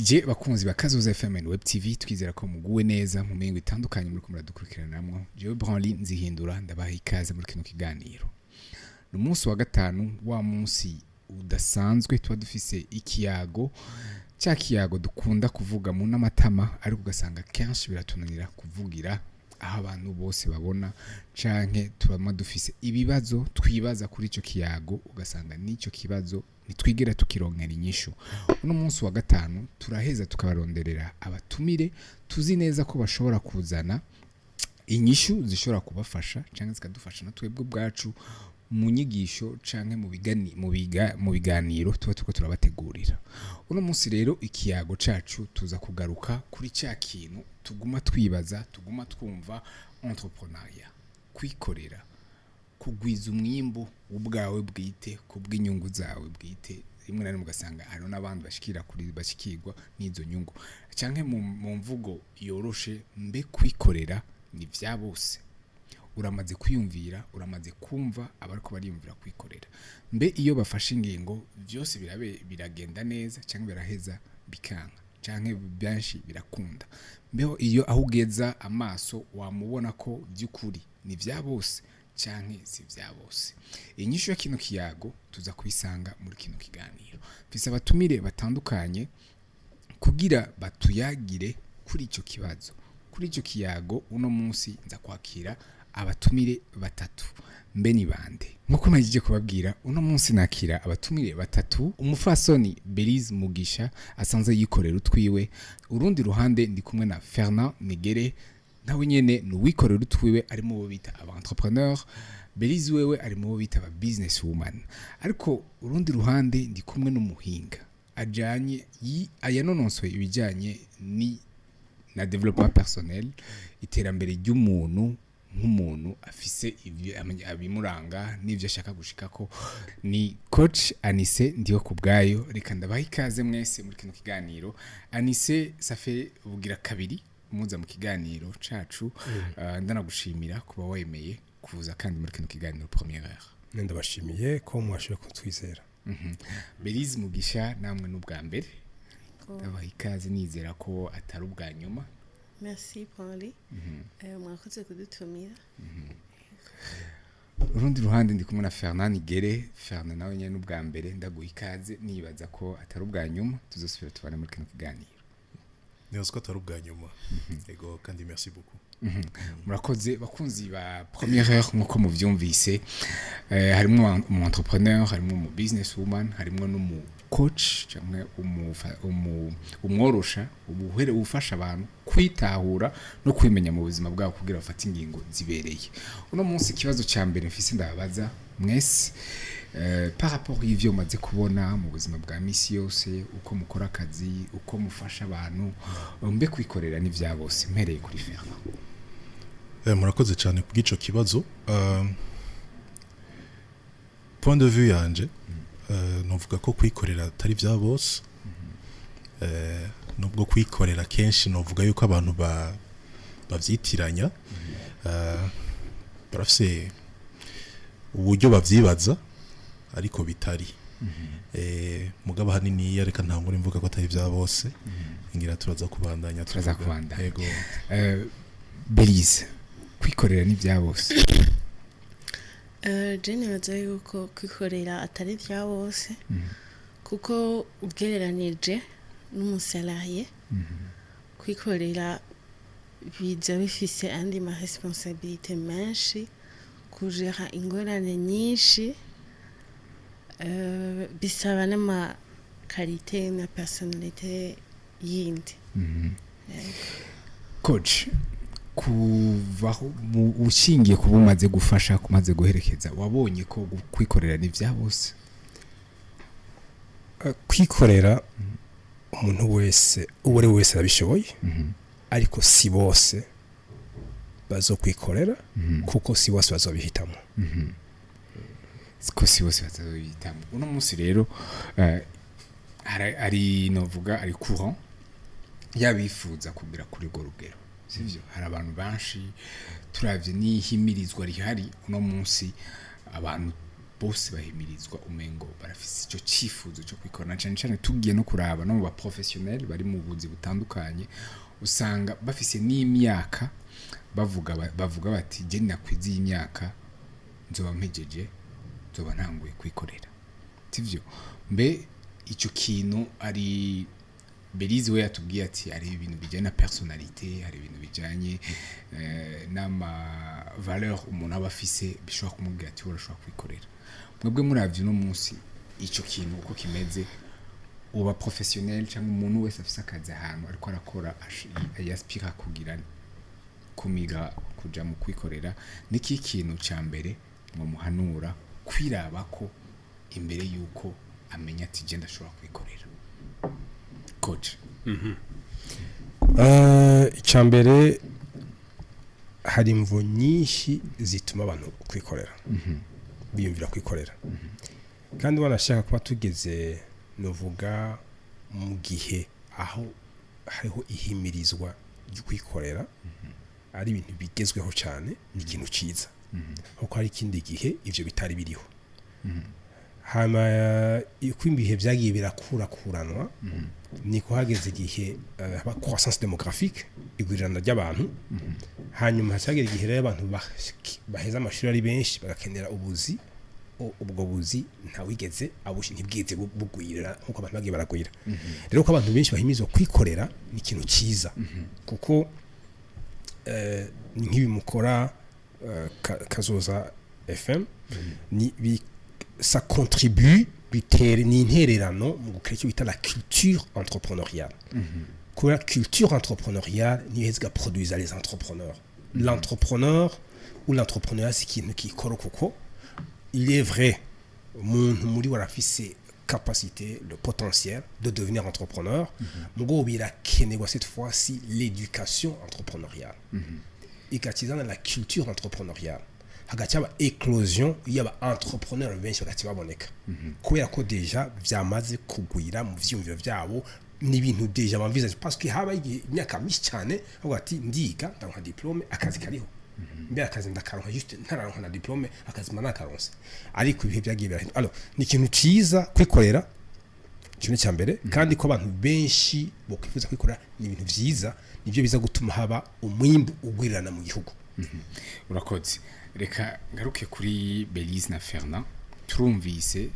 Turabaramukije bakunzi ba Kazoza FM and Web TV. Twizera ko muguwe neza mu mihingo itandukanye muri muradukurikiraniramwo. Jewe Branly Nzihindura, ndabaha ikaze muri kino kiganiro. Ni umunsi wa gatanu, wa munsi udasanzwe tuba dufise ikiyago, cya kiyago dukunda kuvuga mu n'amatama, ariko ugasanga kenshi biratunanira kuvugira aho abantu bose babona, canke tubama dufise ibibazo twibaza kuri ico kiyago, ugasanga n'icyo kibazo ntitwigera tukironkera inyishu. Uno munsi wa gatanu turaheza tukabaronderera abatumire tuzi neza ko bashobora kuzana inyishu zishobora kubafasha canke zikadufasha na twebwe ubwacu mu nyigisho canke mu bigani mu biga mu biganiro tuba turiko turabategurira. Uno munsi rero ikiyago cacu tuza kugaruka kuri ca kintu tuguma twibaza, tuguma twumva: entrepreneuriat, kwikorera, kugwiza umwimbu ubwawe bwite ku bw'inyungu zawe bwite. Rimwe na rimwe ugasanga hariho n'abandi bashikira kuri bashikirwa n'izo nyungu, canke mu mvugo yoroshe, mbe kwikorera ni vya bose? Uramaze kwiyumvira, uramaze kumva abariko bariyumvira kwikorera, mbe iyo bafashe ingingo byose birabe biragenda neza, cyangwa biraheza bikanka, canke byinshi birakunda? Mbeho iyo aho ugeza amaso wamubona ko by'ukuri ni vya bose canke si vya bose? Inyishu ya kino kiyago tuza kuyisanga muri kino kiganiro. Mfise abatumire batandukanye kugira batuyagire kuri ico kibazo, kuri ico kiyago. Uno munsi nza kwakira abatumire batatu. Mbe ni bande? Nkuko nagiye kubabwira, uno munsi nakira abatumire batatu: umufasoni Belize Mugisha asanzwe yikorera utwiwe, urundi ruhande ndi kumwe na Fernand Nigere, nawe nyene ni uwikorera utwiwe, ari mu bo bita aba entrepreneur. Belize wewe ari mu bo bita aba business woman. Ariko urundi ruhande ndi kumwe n'umuhinga ajanye yanonosoye ibijanye ni na développement personnel, iterambere ry'umuntu nk'umuntu afise abimuranga n'ivyo ashaka gushikako, ni coach Anise Ndiho kubwayo. Reka ndabaha ikaze mwese muri kino kiganiro. Anise, ça fait bugira kabiri muza mu kiganiro cacu. Ndanagushimira kuba wemeye kuza kandi muri kino kiganiro Première Heure. Ndabashimiye ko mwashoboye kutwizera. Belize Mugisha, namwe n'ubwa mbere, ndabaha ikaze, nizera ko atari ubwa nyuma. Merci Pauli. Mwakoze kudutumira. Urundi ruhande ndi kumwe na Fernand Nigere. Fernand, nawe nyene n'ubwa mbere, ndaguha ikaze, nibaza ko atari ubwa nyuma tuzosubira tubane muri kino kiganiro. Nibaza ko atari ubwa nyuma, ego, kandi merci beaucoup. Murakoze bakunzi ba Première Heure. Nkuko muvyumvise, harimwo umu entrepreneur, harimwo umu business woman, harimwo n'umu coach cyangwa umworosha ubuhere ufasha abantu kwitahura no kwimenya mu buzima bwabo kugira bafate ingingo zibereye. Uno munsi ikibazo cya mbere mfise ndababaza mwese, par rapport y'ivyo mumaze kubona mu buzima bwa misi yose, uko mukora akazi, uko mufasha abantu, mbe kwikorera ni vya bose? Mpereye kuri Fernand. Murakoze cyane kubw'ico kibazo. Point de vue yanje, novuga ko kwikorera atari vya bose. Nubwo kwikorera kenshi novuga yuko abantu bavyitiranya, barafise uburyo bavyibaza ariko bitari. Mugabo hanini reka ntangure mvuga ko atari vya bose, ngira turaza kubandanya Turaza tuvuga. kubandanya. Yego. Belize, kwikorera ni vya bose? Je nibaza yuko kwikorera atari vya bose, kuko ugereranije n'umu salarié, kwikorera biza bifise andi ma responsabilité menshi, kujera ingorane nyinshi, bisaba n'ama qualité na personnalité yindi. Coach, kuva ushingiye kuba umaze gufasha, kumaze guherekeza, wabonye ko kwikorera ni vya bose? Kwikorera umuntu wese, uwo ari we wese arabishoboye, ariko si bose bazokwikorera, kuko si bose bazobihitamo. Ko si bose bazobihitamo. Uno munsi rero ari novuga ari courant yabifuza kugera kuri urwo rugero, sivyo? Hari abantu benshi, turavye n'ihimirizwa rihari uno munsi, abantu Bose bahimirizwa, umengo barafise ico cifuzo cyo kwikorera, na cane cane tugiye no kuraba no mu ba professionnel bari mu buzi butandukanye, usanga bafise n'imyaka bavuga bati: "Je nakwiza iyi myaka nzoba mpejeje, nzoba ntanguye kwikorera." Sivyo? Mbe ico kintu ari Belize we yatubwiye ati hari ibintu bijyanye na personnalité, hari ibintu bijyanye n'ama valeur umuntu aba afise bishobora kumubwira ati: "Urashobora kwikorera." Mwebwe muravye uno munsi ico kintu uko kimeze, uba professionnel cyangwa umuntu wese afise akazi ahantu ariko arakora yaspira kugira kumiga kuja mu kwikorera, niki kintu ca mbere muhanura kwiraba ko imbere yuko amenya ati: "Je ndashobora kwikorera"? Coach. Icya mbere, hari imvo nyinshi zituma abantu kwikorera, biyumvira kwikorera. Kandi wanashaka kuba tugeze, nuvuga, mu gihe aho hariho ihimirizwa ryo kwikorera, ari ibintu bigezweho cyane, ni ikintu cyiza, kuko hari ikindi gihe ivyo bitari biriho. Hama uko ibihe byagiye birakurakuranwa, niko hageze igihe haba croissance démographique, igwirirana ry'abantu. Hanyuma hacagera igihe rero abantu baheza amashuri ari benshi, bagakenera ubuzi. Ubwo buzi ntawigeze abushi, ntibwize bugwirira nkuko abantu bagiye baragwira. Rero ko abantu benshi bahimizwa kwikorera ni ikintu cyiza, kuko ni nk'ibi mukora, Kazoza FM, ni ça contribue, bitere ni intererano mu gukora icyo bita la culture entrepreneuriale, kubera culture entrepreneuriale niyo iheza igaproduisa les entrepreneurs. L'entrepreneur ou l'entrepreneuriat, c'est ikintu kikora, kuko il est vrai, umuntu muri we arafise capacité, le potentiel de devenir entrepreneur. Mugo birakenerwa cette fois-ci l'éducation entrepreneuriale, igakizana la culture entrepreneuriale, hagati haba éclosion y'aba entrepreneur benshi, bagati baboneka, kubera ko déjà vyamaze kugwira mu vyiyumviro vyabo, ni ibintu déjà bamviza, parce que haba igihe, imyaka myinshi cyane, bavuga ati: "Ndiga, ndaronka diplôme, akazi kariho." Mbere akazi ndakaronka juste ntararonka na diplôme, akazi mba nakaronse. Ariko ibihe byagiye birahinduka. Alors ni ikintu ciza kwikorera, ikintu cya mbere. Kandi ko abantu benshi bokwifuza kwikorera ni ibintu vyiza, nibyo biza gutuma haba umwimbu ugwirirana mu gihugu. Urakoze. Reka ngaruke kuri Belize na Fernand. Turumvise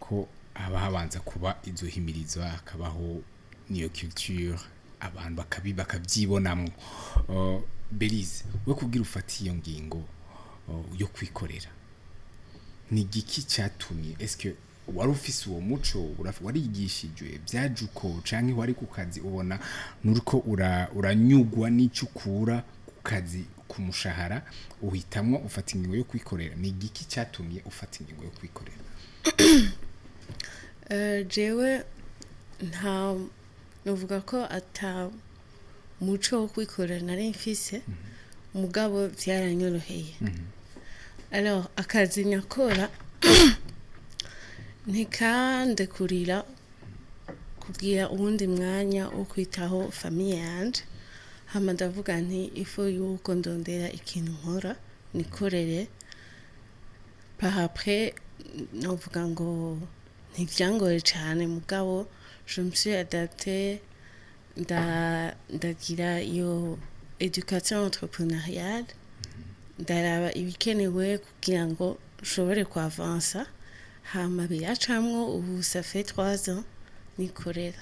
ko haba habanza kuba izo himirizwa, hakabaho n'iyo culture, abantu bakabyibonamwo. Belize, we kubwira ufate iyo ngingo yo kwikorera, ni igiki cyatumye? Eske wari ufise uwo muco, warigishijwe, byaje uko, canke wari ku kazi ubona nuriko uranyugwa n'icyo ukura ku kazi, ku mushahara, uhitamwo ufata ingingo yo kwikorera? Ni igiki cyatumye ufata ingingo yo kwikorera? Jewe nta nuvuga ko ata muco wo kwikorera nari mfise, mugabo byaranyoroheye. Alors akazi nyakora ntikandekurira kugira uwundi mwanya wo kwitaho famille yanje. Hama ndavuga nti ifo yuko ndondera ikintu nkora, nikorere. Par après novuga ngo ntivyangoye cane, mugabo je me suis adaptée, ndagira iyo éducation entrepreneuriale, ndaraba ibikenewe kugira ngo nshobore kuavansa. Hama biracamwo, ubu ça fait 3 ans nikorera.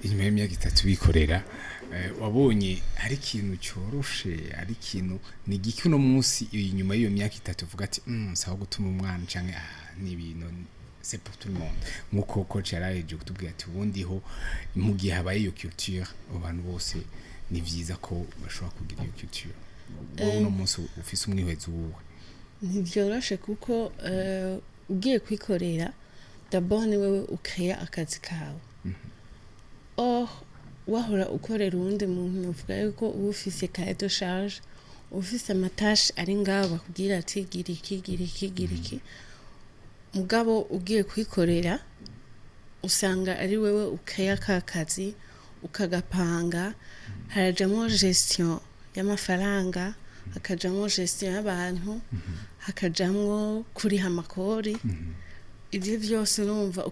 Inyuma y'imyaka 3 wikorera, wabonye ari ikintu cyoroshe? Ari ikintu, ni igiki uno munsi inyuma y'iyo myaka 3 uvuga ati: sawa gutuma umwana", canke "Ah, ni ibintu, c'est pour tout le monde", nkuko coach yaraheje kutubwira ati ubundi ho mu gihe habaye iyo culture, abantu bose ni vyiza ko bashobora kugira iyo culture? Wowe uno munsi ufise umwihwezo wuwe? Ntibyoroshe, kuko ugiye kwikorera, d'abord ni wewe ukreya akazi kawe. Or wahora ukorera uwundi muntu, uvuga yuko uba ufise cahier de charge, ufise ama tâches ari ngaho bakubwira ati: "Gira iki, gira iki, gira iki." Mugabo ugiye kwikorera, usanga ari wewe ukreya ka kazi, ukagapanga, harajamo gestion y'amafaranga. Hakajamwo gestion y'abantu, hakajamwo kuriha amakori. Ibyo byose urumva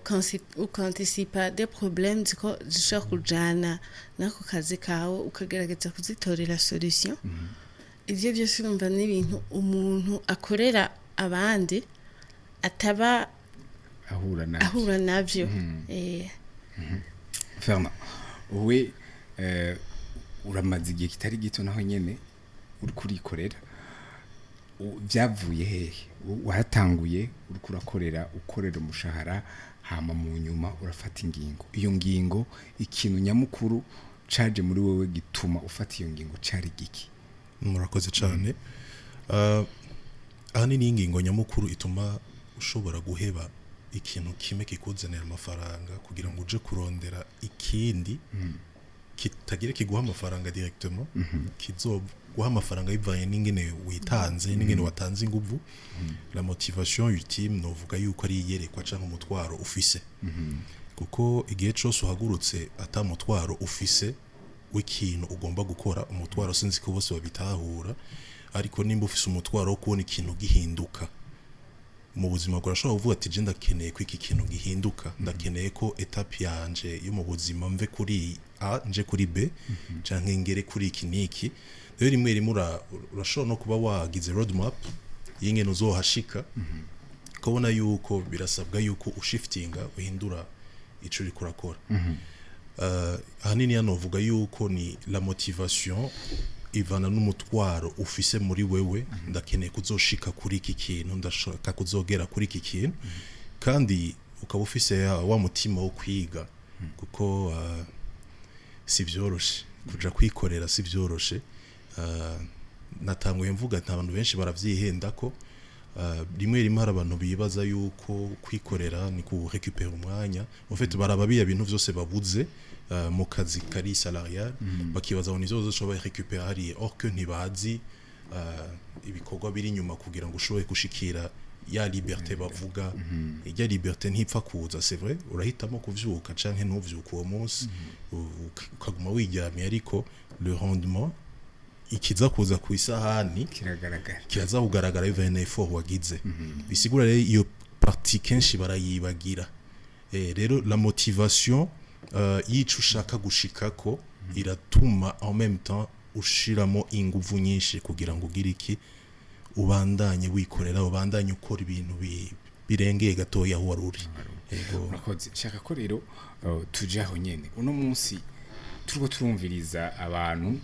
ukanticipa des problèmes ziko zishobora kujana n'ako kazi kawe, ukagerageza kuzitorera solution. Ibyo byose urumva ni ibintu umuntu akorera abandi ataba ahura nabyo. Ahura navyo. Fernand, wowe uramaze igihe kitari gito naho nyene uri kurikorera. Byavuye hehe? Waratanguye uriko urakorera, ukorera umushahara, hama mu nyuma urafata ingingo. Iyo ngingo, ikintu nyamukuru caje muri wewe gituma ufata iyo ngingo cari giki? Murakoze cyane. Ahanini ingingo nyamukuru ituma ushobora guheba ikintu kimwe kikuzanira amafaranga kugira ngo uje kurondera ikindi kitagira kiguha amafaranga directement, kizoguha amafaranga bivanye n'ingene witanze, n'ingene watanze inguvu, la motivation ultime novuga yuko ari iyerekwa canke umutwaro ufise, kuko igihe cose uhagurutse ata mutwaro ufise w'ikintu ugomba gukora, umutwaro sinzi ko bose babitahura, ariko nimba ufise umutwaro wo kubona ikintu gihinduka mu buzima bwawe, urashobora kuvuga ati: "Je ndakeneye ko iki kintu gihinduka, ndakeneye ko étape yanje yo mu buzima mve kuri A nje kuri B canke ngere kuri iki n'iki." Rero rimwe rimwe urashobora no kuba wagize roadmap y'ingene uzohashika, ukabona yuko birasabwa yuko ushiftinga, uhindura ico uriko urakora. Ahanini hano uvuga yuko ni la motivation ivana n'umutwaro ufise muri wewe: ndakeneye kuzoshika kuri iki kintu, ndashaka kuzogera kuri iki kintu. Kandi ukaba ufise wa mutima wo kwiga, kuko si vyoroshe kuja kwikorera, si vyoroshe. Natanguye mvuga nta bantu benshi baravyihenda ko rimwe rimwe hari abantu bibaza yuko kwikorera ni ku récupérer umwanya. En fait baraba biya bintu vyose babuze mu kazi kari salarial, bakibaza ngo nizo bazoshobora récupérer hariya, or que ntibazi ibikorwa biri inyuma kugira ngo ushobore gushikira ya liberté bavuga. Ijya liberté ntipfa kuza. C'est vrai, urahitamo kuvyuka canke ntuvyuke uwo munsi, ukaguma wiryamiye, ariko le rendement ikiza kuza ku isahani kiragaragara. Kiraza kugaragara bivanye na effort wagize. Bisigura rero iyo partie kenshi barayibagira. Rero la motivation y'ico ushaka gushikako iratuma en même temps ushiramo inguvu nyinshi kugira ngo ugire iki, ubandanye wikorera, ubandanye ukora ibintu birengeye gatoya aho wari uri. Yego. Urakoze. Nshaka ko rero tuje aho nyene. Uno munsi turiko turumviriza abantu,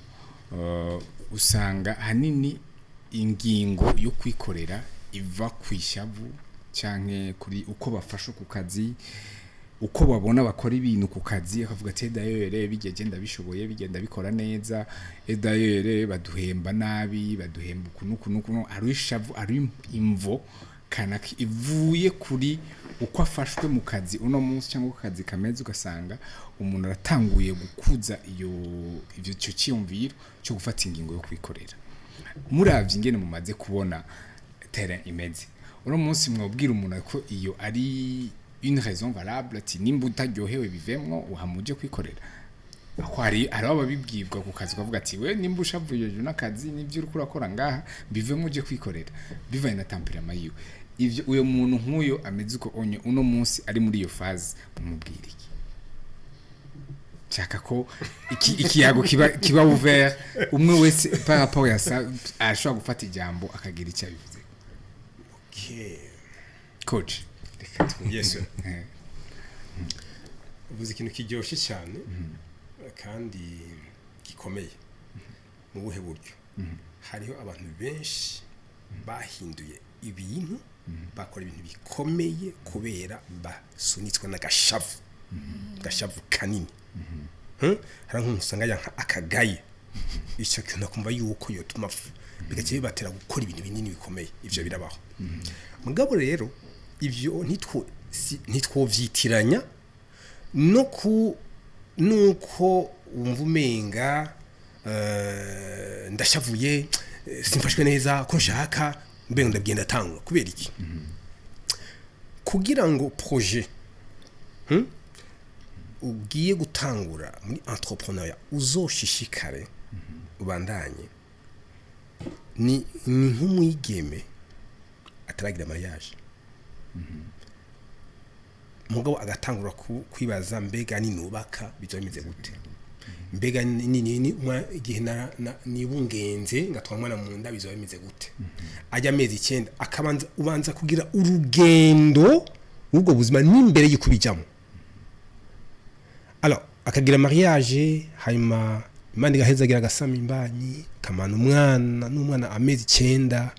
usanga hanini ingingo yo kwikorera iva ku ishavu canke kuri uko bafashwe ku kazi, uko babona bakora ibintu ku kazi, akavuga ati: "D'ailleurs bijya genda bishoboye, bigenda bikora neza, et d'ailleurs baduhemba nabi, baduhemba uku n'uku n'uku." Ari ishavu, ari imvo kanaka ivuye kuri uko afashwe mu kazi uno munsi cyangwa uko akazi kameze, ugasanga umuntu aratanguye gukuza iyo ivyo cyo cyiyumviro cyo gufata ingingo yo kwikorera. Muravye ingene mumaze kubona terrain imeze uno munsi, mwobwira umuntu ko iyo ari une raison valable, ati nimba utaryohewe bivemwo uhamuje kwikorera? Aho hari ababibwirwa ku kazi, ukavuga ati: "We nimba ushavuye hejuru n'akazi n'ibyo uriko urakora ngaha, bivemo uje kwikorera," bivanye na tempérament yiwe. Ivyo uyo muntu nk'uyo ameze uko onye uno munsi ari muri iyo phase, mumubwira iki? Nshaka ko ikiyago kiba ouvert, umwe wese par rapport ya ça ashobora gufata ijambo akagira icyo abivuze. Coach, reka twumve. Yes, sir. Uvuze ikintu kiryoshye cyane kandi gikomeye. Mu buhe buryo? Hariho abantu benshi bahinduye ibintu, bakora ibintu bikomeye kubera basunitswe n'agashavu, gashavu kanini. Hari nk'umuntu usanga yanka akagaye icyo kintu, akumva yuko yotuma apfa, bigaca bibatera gukora ibintu binini bikomeye. Ivyo birabaho. Mugabo rero ivyo ntitwovyitiranya no ku nuko wumva umenga ndashavuye, simfashwe neza ko nshaka, mbe ndagenda tangura. Kubera iki? Kugira ngo projet ugiye gutangura muri entrepreneuriat uzoshishikare, ubandanye. Ni nk'umwigeme ataragira mariage, mugabo agatangura kwibaza: mbega ninubaka bizoba bimeze gute? Mbega igihe nibungenze ngatwara umwana mu nda bizoba bimeze gute? Ajya amezi 9, akabanza ubanza kugira urugendo ubwo buzima n'imbere y'uko bijamo. Alors akagira mariage, hanyuma Imana igaheza agira agasama imbanyi, kamana umwana, n'umwana amezi 9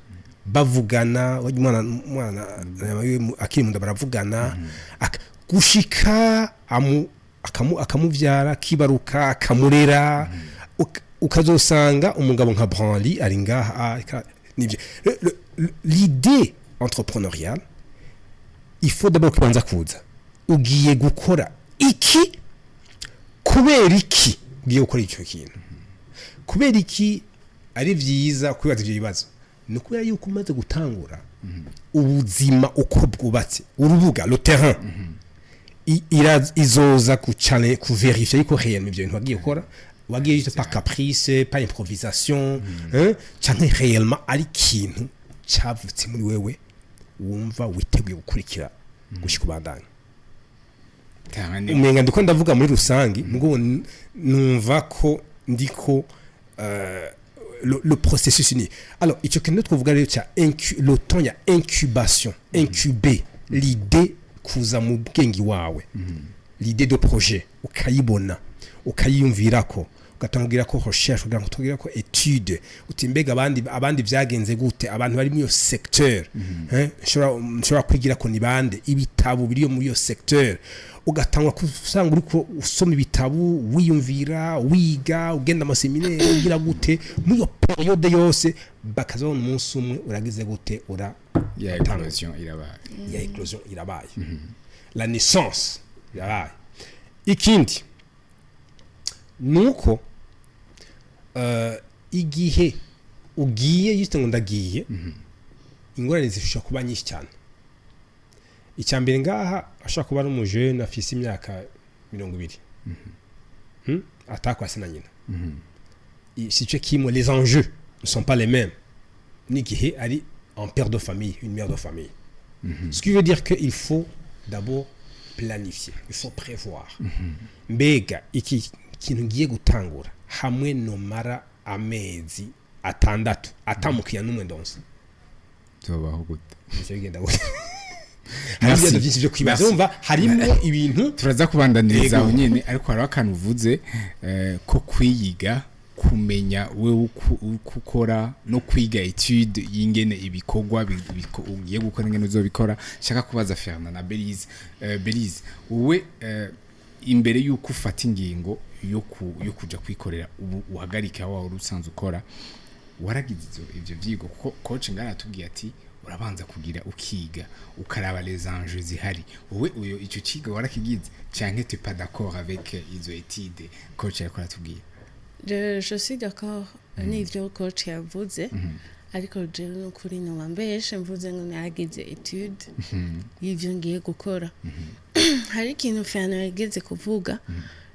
bavugana, wajya umwana akiri mu nda baravugana, gushika akamuvyara, akibaruka, akamurera, ukazosanga umugabo nka Branly ari ngaha nibyo. L'idée entrepreneuriale, il faut d'abord kubanza kuza ugiye gukora iki, kubera iki ugiye gukora icyo kintu, kubera iki. Ari byiza kwibaza ibyo bibazo, ni ukubera yuko umaze gutangura ubuzima uko bwubatse, urubuga, le terrain, izoza kucane kuvérifier yuko réellement ibyo bintu wagiye gukora wagiye juste par caprice, par improvisation, hein, canke réellement ari ikintu cyavutse muri wewe, wumva witeguye gukurikira gushika ubandanya. Cyane. Umenga ndiko ndavuga muri rusangi, mugo numva ko ndiko le processus ni, alors icyo kintu twovuga rero cya le temps ya incubation, incuber l'idée, kuza mu bwenge wawe l'idée de projet, ukayibona, ukayiyumvirako, ugatangira ko recherche, kugira ngo tugira ko étude, uti mbega abandi byagenze gute, abantu bari muri iyo secteur, hein, nshobora kwigira ko ni bande, ibitabo biri muri iyo secteur, ugatangwa kusanga uriko usoma ibitabo, wiyumvira, wiga, ugenda amaséminaire, ugira gute muri iyo période yose, bakazabona umunsi umwe uragize gute, ura ya Tanga. éclosion irabaye. Ya éclosion irabaye, la naissance irabaye. Ikindi nuko igihe ugiye yite ngo ndagiye, ingorane zishobora kuba nyinshi cyane. Icya mbere ngaha, ashobora kuba ari umujene afise imyaka 20, Atakwase na nyina. Si cyo kimwe, les enjeux ne sont pas les mêmes n'igihe ari un père de famille, une mère de famille. Ce qui veut dire qu'il faut d'abord planifier, il faut prévoir: mbega iki kintu ngiye gutangura, hamwe nomara amezi 6 atamukiriya n'umwe ndonse, tubaho gute? Ivyo bigenda gute? Hari ibintu byinshi byo kwibaza. Merci. Urumva harimo ibintu. Turaza kubandaniriza Yego. aho nyene, ariko hariho akantu uvuze ko kwiyiga, kumenya wewe uko ukora no kwiga étude y'ingene ibikorwa ugiye gukora, ingene uzobikora. Shaka kubaza Fernand na Belize. Belize, wowe imbere y'uko ufata ingingo yo kuja kwikorera, ubu uhagarika aho wari usanzwe ukora, waragize ivyo vyigo? Kuko coach ngana atubwiye ati urabanza kugira ukiga, ukaraba les enjeux zihari. Wowe uyo ico kigo warakigize, canke tu pas d'accord avec izo études coach yariko aratubwira? Je suis d'accord n'ivyo coach yavuze, ariko jewe n'ukuri noba mbeshe mvuze ngo nagize étude y'ivyo ngiye gukora. Hari ikintu Fernand yageze kuvuga,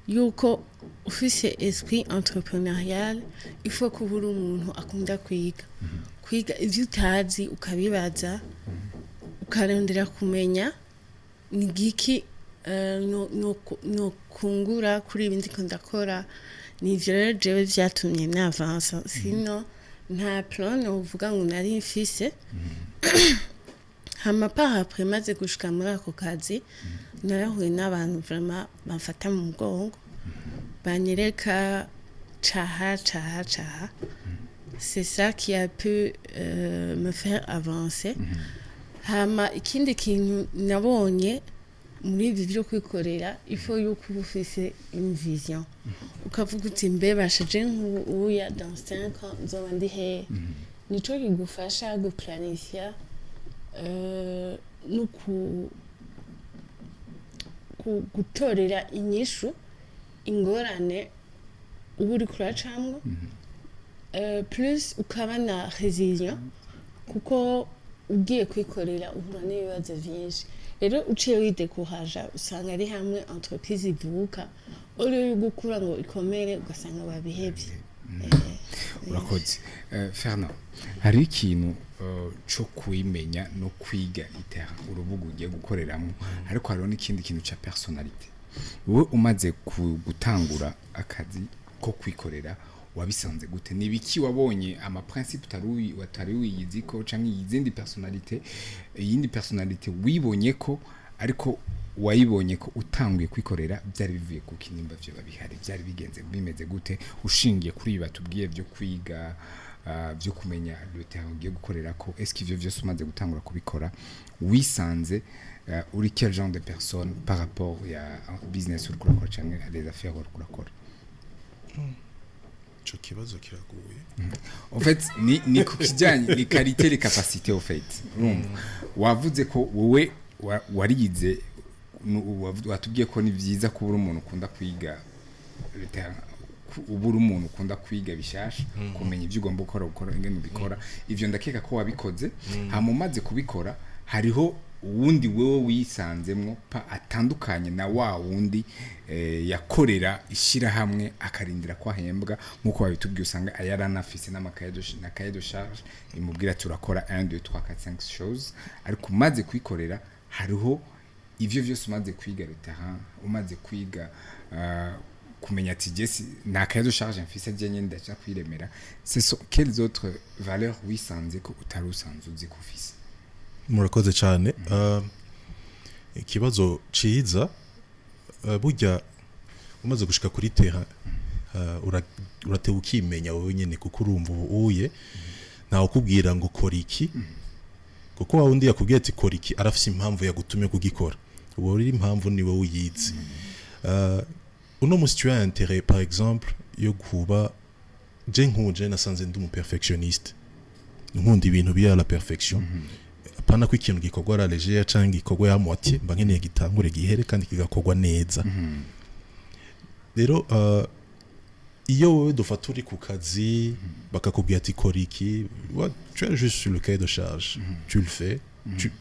yuko ufise esprit entrepreneurial, il faut kuba uri umuntu akunda kwiga ivyo utazi, ukabibaza, ukarondera kumenya ni giki no kungura kuri ibi ndiko ndakora. Nivyo rero jewe vyatumye navansa. Sino nta plan novuga ngo nari mfise. Hama par après, maze gushika muri ako kazi, narahuye n'abantu vraiment bamfata mu mugongo, banyereka caha caha caha. C'est ça qui a pu me faire avancer. Hama ikindi kintu nabonye muri ibi byo kwikorera, il faut yuko uba ufise une vision, ukavuga uti mbe bashaje nk'uya, dans 5 ans nzoba ndi hehe? Nico kigufasha guplanifia no gutorera inyishu ingorane uba uriko uracamwo, plus ukaba na résilient, kuko ugiye kwikorera uhura n'ibibazo vyinshi. Rero uciye widécouragea, usanga ari hamwe entreprise ivuka uri yo gukura ngo ikomere, ugasanga babihevye. Urakoze. Fernand, hari ikintu co kwimenya no kwiga itera urubuga ugiye gukoreramo, ariko hariho n'ikindi kintu ca personnalité. Wowe umaze gutangura akazi ko kwikorera, wabisanze gute? Ni ibiki wabonye, ama principe utari wiyizi ko, canke izindi personnalité, iyindi personnalité wibonye ko, ariko wayibonye ko utanguye kwikorera? Byari bivuye kuki, nimba vyo bihari? Byari bigenze bimeze gute, ushingiye kuri ibi batubwiye byo kwiga, byo kumenya le terrain ugiye gukorera ko? Est-ce que ivyo vyose umaze gutangura kubikora, wisanze uri quel genre de personne par rapport ya business uriko urakora canke les affaires uriko urakora? Ico kibazo kiragoye. En fait, ni ku kijyanye ni qualité, les capacités. Au fait, urumva wavuze ko wowe warize, watubwiye ko ni byiza kuba uri umuntu ukunda kwiga le terrain, uba uri umuntu ukunda kwiga bishasha, kumenya ibyo ugomba gukora ingene ubikora. Ivyo ndakeka ko wabikoze. Hama umaze kubikora, hariho uwundi wewe wisanzemwo pa atandukanye na wa wundi yakorera ishyirahamwe akarindira ko ahembwa, nk'uko babitubwiye, usanga yaranafise n'amakaye na cahier de charge imubwira turakora 1 2 3 4 5 choses. Ariko umaze kwikorera, hariho ivyo vyose umaze kwiga le terrain, umaze kwiga kumenya ati jesi nta cahier de charge mfise, je nyene ndaca kwiremera, ce sont quelles autres valeurs wisanze ko utari usanzwe uzi ko ufise? Murakoze cyane. Ikibazo ciza. Burya umaze gushika kuri terrain, uratewe ukimenya wowe nyene, kuko urumva ubu uye ntawe ukubwira ngo kora iki, kuko wa wundi yakubwiye ati kora iki arafise impamvu yagutumye kugikora. Uwo rero impamvu ni wowe uyizi. Uno musi tu as intérêt, par exemple, yo kuba je nkuje nasanze ndi umu perfectionniste, nkunda ibintu biri à la perfection. Apana ko ikintu gikorwa à la légère canke gikorwa ya moitié, mba nkeneye gitangure gihere kandi kigakorwa neza. Rero iyo wowe dufata uri ku kazi, bakakubwira ati kora iki, tu as juste le cahier de charge, tu le fais, tu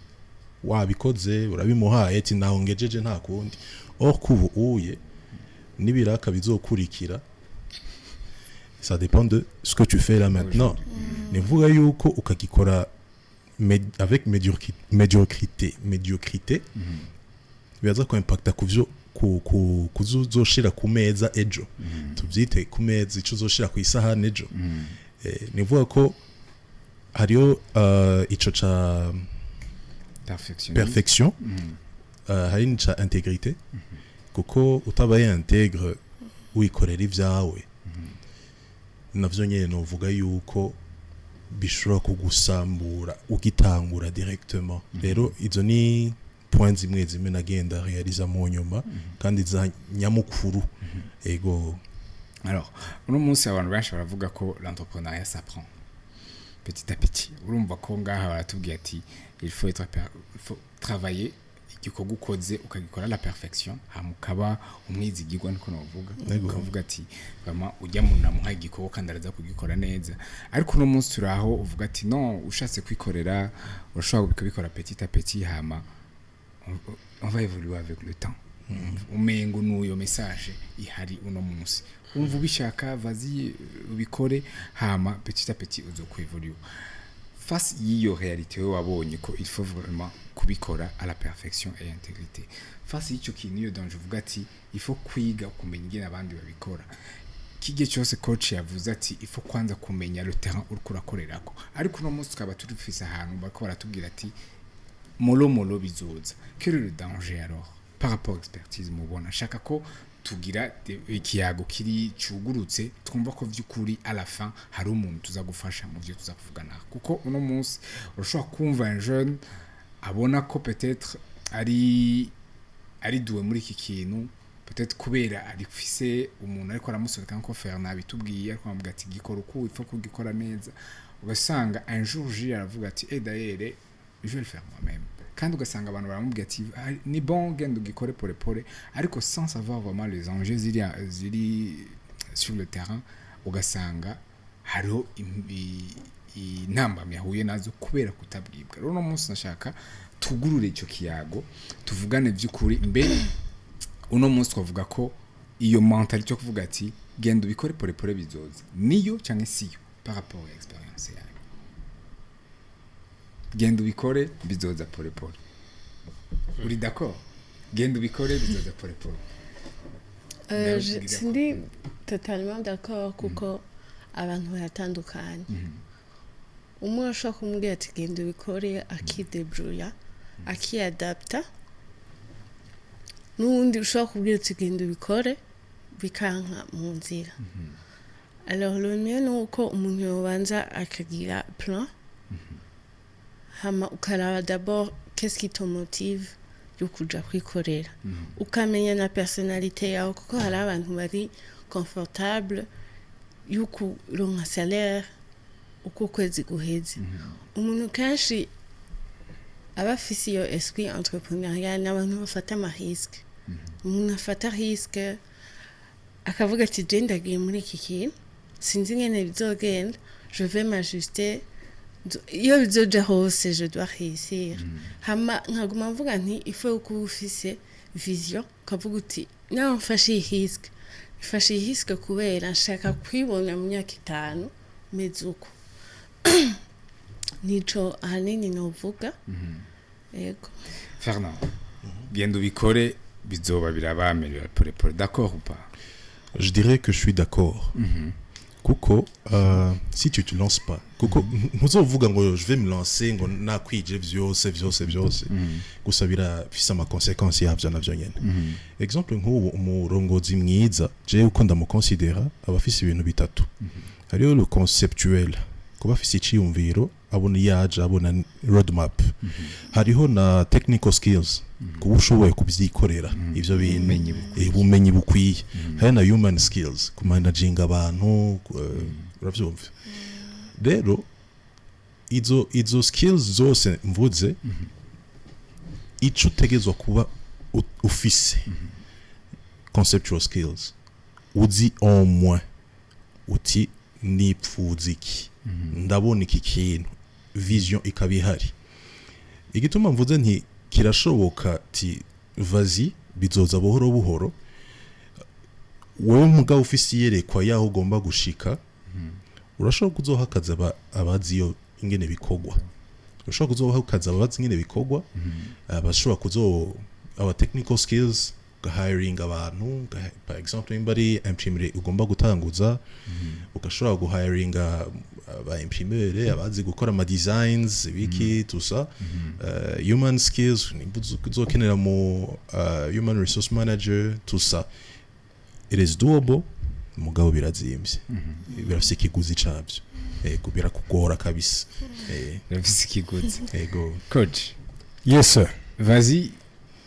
wabikoze, urabimuhaye ati naho ngejeje, nta kundi. Or kubu uye n'ibiraka bizokurikira, ça dépend de ce que tu fais là maintenant. Nivuga yuko ukagikora avec médiocrité, biraza ko impacta kuvyo ku kuzoshira ku meza ejo, tuvyite ku meza, ico uzoshira ku isahani ejo. Nivuga ko hariyo ico ca perfectionnisme, perfection, hari n'ica intégrité, kuko utabaye intègre wikorera ibyawe, navyo nyene novuga yuko bishobora kugusambura ugitangura directement. Rero izo ni point zimwe zimwe nagenda réalisa mu nyuma, kandi za nyamukuru, ego. Alors, uno munsi abantu benshi baravuga ko l'entrepreneuriat s'apprend petit à petit. Urumva ko ngaha baratubwiye ati il faut travailler, igikorwa ukoze ukagikora à la perfection, hama ukaba umwizigirwa, niko novuga. Ego. Ukavuga ati vraiment ujya mu namuha igikorwa kandi araza kugikora neza. Ariko uno munsi turi aho uvuga ati non, ushatse kwikorera urashobora kubikora petit à petit, hama on va évoluer avec le temps. Umengo n'uyo message ihari uno munsi, wumva ubishaka, vas-y ubikore, hama petit à petit uzokwévolua. Face y'iyo réalité we wabonye ko il faut vraiment kubikora à la perfection et intégrité, face y'icyo kintu, iyo danger uvuga ati il faut kwiga kumenya ingene abandi babikora, kijye cyose coach yavuze ati il faut kwanza kumenya le terrain uriko urakorerako. Ariko uno munsi tukaba turi ahantu bariko baratubwira ati mollo mollo bizoza. Quel est le danger alors par rapport à expertise mubona? Shaka ko tugira ikiyago kiri cugurutse, twumva ko vy'ukuri à la fin hari umuntu tuza gufasha mu vyo tuza kuvugana, kuko uno munsi urashobora kumva un jeune abona ko peut-être ari doué muri iki kintu, peut-être kubera arifise umuntu ariko aramusunika, nko Fernand abitubwiye, ariko aramubwira ati gikora uku, ipfa kugikora neza. Ugasanga un jour J aravuga ati eh, d'ailleurs je vais le faire moi-même, kandi ugasanga abantu baramubwira ati: "Ah, ni bon, genda ugikore pole pole", ariko sans savoir vraiment les enjeux ziri sur le terrain. Ugasanga hariho intambamyi yahuye nazo kubera kutabwibwa. Rero uno munsi nashaka tugurure icyo kiyago, tuvugane by'ukuri. Mbe uno munsi twavuga ko iyo mentalité yo kuvuga ati genda ubikore pole pole bizoza, niyo cyangwa siyo? Par rapport à expérience yanyu, genda ubikore, bizoza pole pole. Uri d'accord? Genda ubikore, bizoza pole pole. Sindi totalement d'accord, kuko abantu baratandukanye. Umwe ashobora kumubwira ati genda ubikore, akidebrouilla, akiyadapta, n'uwundi ushobora kubwira ati genda ubikore, bikanka mu nzira. Alors le mieux ni uko umuntu yobanza akagira plan, hama ukaraba d'abord qu'est-ce qui te motive yo kuja kwikorera, ukamenya na personnalité yawe, kuko hari abantu bari confortable yo kuronka salaire uko ukwezi guheze. Umuntu kenshi aba afise iyo esprit entrepreneurial ni abantu bafata amarisques. Umuntu afata risque akavuga ati je ndagiye muri iki kintu, sinzi ingene bizogenda, je vais m'ajuster, iyo bizoja hose je dois réussir. Hama nkaguma mvuga nti il faut kuba ufise vision, ukavuga uti nawe mfashe iyi risque, mfashe iyi risque kubera nshaka kwibona mu myaka 5 meze uko. Nico ahanini novuga, yego. Fernand, genda ubikore, bizoba birabamerera pole pole, d'accord ou pas? Je dirais que je suis d'accord. Kuko, si tu te lances pas, kuko ntuzovuga ngo je vais me lancer ngo nakwije vyose vyose vyose, gusa birafise ama conséquences yavyo navyo nyene. Exemple, nk'ubu umurongozi mwiza, jewe uko ndamukonsidera, aba afise ibintu bitatu. Hariho le conceptuel, kuba afise iciyumviro, abona iyaje, abona roadmap. Hariho na technical skills, kuba ushoboye kubyikorera ivyo bintu. Ubumenyi bukwiye. Ubumenyi bukwiye. Hari na human skills, kumanaginga abantu, uravyumva. Rero izo skills zose mvuze, ico utegezwa kuba ufise conceptual skills, uzi au moins uti nipfuza iki, ndabona iki kintu, vision ikaba ihari. Igituma mvuze nti kirashoboka, ti vas-y, bizoza buhoro buhoro, wowe mugabo ufise iyerekwa yaho ugomba gushika, urashobora kuzoha akazi abazi iyo ingene bikorwa, urashobora kuzoha akazi abazi ingene bikorwa, abashobora kuzo aba technical skills, ugahiring abantu, par exemple nimba ari imprimerie ugomba gutanguza, ugashobora guhiringa aba imprimeur, abazi gukora ama designs, ibiki, tout ça. Human skills, nimba uzokenera mu human resource manager, tout ça, it is doable. Mugabo birazimvye, birafise ikiguzi cavyo, yego, birakugora kabisa. Birafise ikiguzi. Yego. Coach? Yes sir. Vas-y,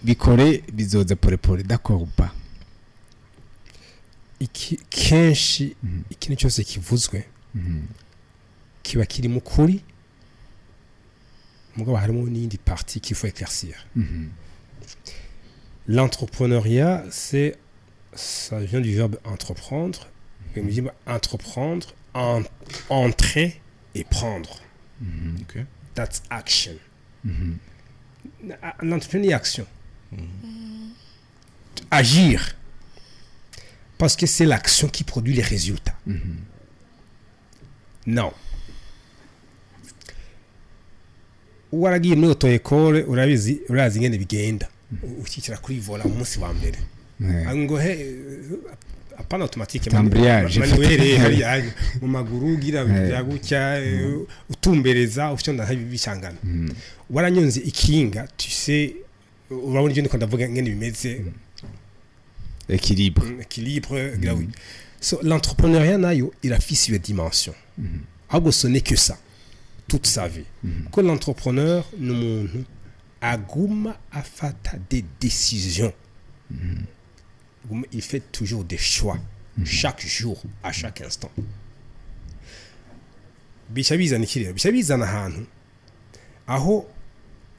bikore, bizoza pole pole, d'accord ou pas? Iki kenshi ikintu cyose kivuzwe kiba kiri mu kuri, mugabo harimo n'iyindi partie qu'il faut éclaircir. L'entrepreneuriat, c'est ça vient du verbe entreprendre. Et on dit entreprendre, entrer et prendre. That's action. L'entrepreneuriat, action. Agir. Parce que c'est l'action qui produit les résultats. Non. Waragiye muri auto école, urabizi, urazi ingene bigenda. Ukicara kuri volant umunsi wa mbere, ngo he, apana automatique. Embrayage. Manuel hariya mu maguru ugira bya gutya, utumbereza ufite bishangana. Waranyonze ikinga, tu sais, urabona ibyo ndiko ndavuga ngene bimeze. Équilibre. Équilibre gira oui. So l'entrepreneuriat nayo irafise iyo dimension, ahubwo ce n'est que ça toute sa vie, ko l'entrepreneur ni umuntu aguma afata des décisions. Il fait toujours des choix, chaque jour, à chaque instant. Bica bizana iki rero? Bica bizana ahantu aho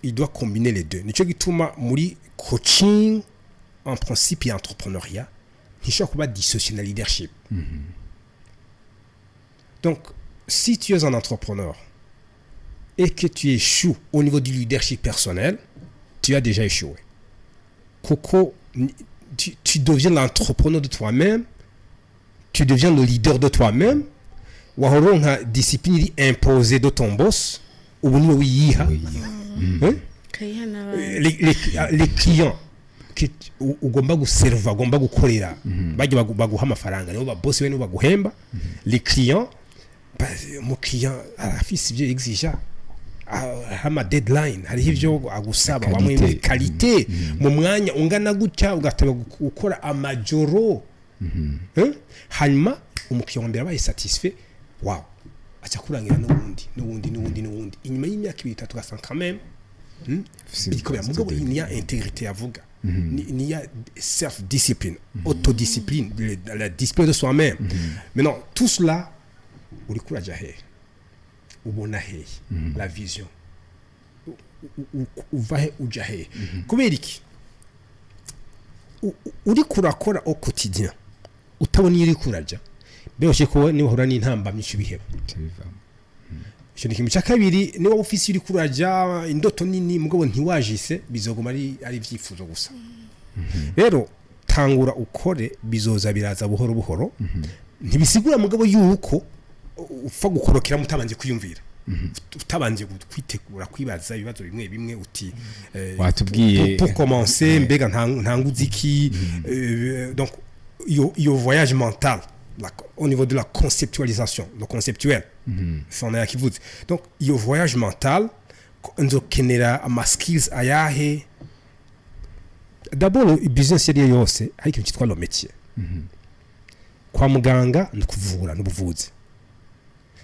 il doit combiner les deux. Nicyo gituma muri coaching, en principe ya entrepreneuriat ntishobora kuba dissocié na leadership. Donc si tu es un entrepreneur et que tu échoues au niveau du leadership personnel, tu as déjà échoué, kuko tu deviens l'entrepreneur de toi-même, tu deviens le leader de toi-même. Wahora uronka discipline iri imposée de ton boss, ubu niwe wiyiha. Hein? Kayiha n'abandi. Les clients ugomba guserva, ugomba gukorera, bajya baguha amafaranga, nibo ba boss, we nibo baguhemba. Les clients, umukiriya arafise ibyo exija, hama deadline, hariho ibyo agusaba. Qualité. Wamwemeye qualité mu mwanya ungana gutya, ugateba gukora amajoro. Eh? Hanyuma umukiriya wa mbere abaye satisfait, wow, aca kurangira n'ubundi, n'ubundi, n'ubundi, n'ubundi. Inyuma y'imyaka 2, 3, ugasanga quand même biriko mugabo ni ya intégrité yavuga, ni ya self discipline, autodiscipline, la discipline de soi-même. Maintenant, tout cela, uriko uraja hehe, ubona hehe la vision, uva he uja hehe? Kubera iki? Uriko urakora au quotidien utabona iyo uriko uraja, biroshe ko niba uhura n'intambamyi ubiheba. Icyo ni ikintu cya kabiri. Niba ufise uri kuraja indoto nini, mugabo ntiwajise, bizoguma ari ibyifuzo gusa. Rero tangura ukore, bizoza biraza buhoro buhoro. Ntibisigura mugabo yuko upfa gukorokera mutabanje kwiyumvira, utabanje kwitegura, kwibaza ibibazo bimwe bimwe uti Watubwiye. Pour commencer, mbega ntanguze iki? Donc iyo voyage mental au niveau de la conceptualisation, le conceptuel, Fernand yakivuze. Donc iyo voyage mental, nzokenera ama skills ayahe? D'abord, business iyo ari yo yose, hari ikintu cyitwa le métier. Kwa muganga ni kuvura n'ubuvuzi,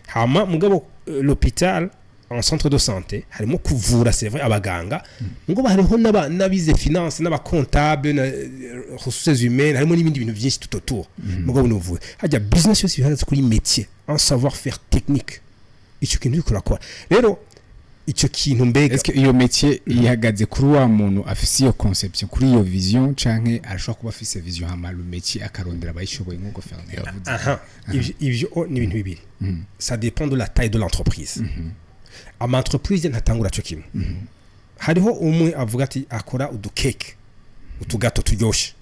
hama mugabo l'hôpital, en centre de santé, harimo kuvura, c'est vrai, abaganga, mugabo hariho n'abize finance, n'abacomptable, na ressources humaines, harimo n'ibindi bintu byinshi tout autour, mugabo ni ubuvuzi. Hajya business yose ihagaze kuri métier, un savoir faire technique. Icyo kintu uriko urakora rero, icyo kintu mbega Est-ce que iyo métier ihagaze kuri wa muntu afise iyo conception, kuri iyo vision, canke arashobora kuba afise vision, hama le métier akarondera abayishoboye, nk'uko Fernand yavuze? Aha, ivyo ni ibintu bibiri. Ça dépend de la taille de l'entreprise. Ama entreprise ntatangura cyo kimwe. Hariho umwe avuga ati akora udukeke, utugato turyoshe.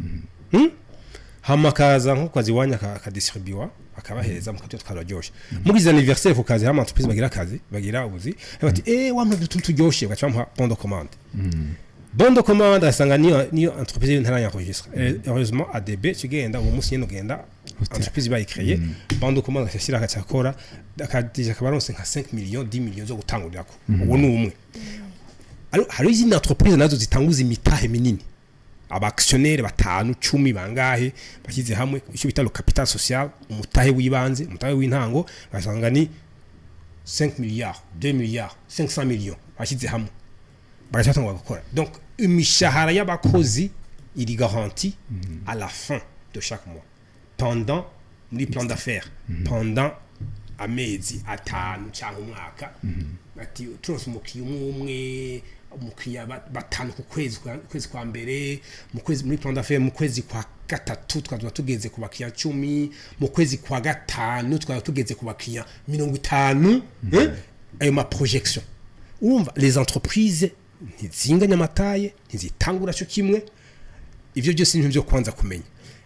Hama akaza nko kazi iwanyu, akadistribuwa, akabahereza mukatyo twararyoshe. Mugize anniversaire ku kazi, hama entreprise bagira akazi, bagira ubuzi, bati eh, wampa utuntu turyoshe, bagaca bamuha bon de commande. Bon de commande, asanga niyo entreprise ntarayenregistre. Heureusement, ADB kigenda uwo munsi nyene, ugenda entreprise bayicréeye, bon de commande agashyira, agacakora, akadija, akaba aronse nka 5 millions, 10 millions zo gutangurirako. Uwo ni umwe. Hariho izindi entreprise nazo zitanguza imitahe minini, aba actionnaire batanu, 10, bangahe, bashyize hamwe icyo bita le capital social, umutahe w'ibanze, umutahe w'intango, basanga ni 5 milliards, 2 milliards, 500 millions, bashyize hamwe bagaca batangura gukora. Donc imishahara y'abakozi iri garantie à la fin de chaque mois, pendant muri plan d'affaires, pendant amezi 5 cyangwa umwaka, ati turonse umukiriya umwe umwe, umukiriya batanu ku kwezi, kwezi kwa mbere, mu kwezi muri plan d'affaires, mu kwezi kwa gatatu tukaba tugeze ku bakiriya 10, mu kwezi kwa gatanu tukaba tugeze ku bakiriya 50. Eh? Ayo ma projection, urumva, les entreprises ntizinganya ama taille, ntizitangura cyo kimwe. Ivyo byose ni ibintu byo kwanza kumenya.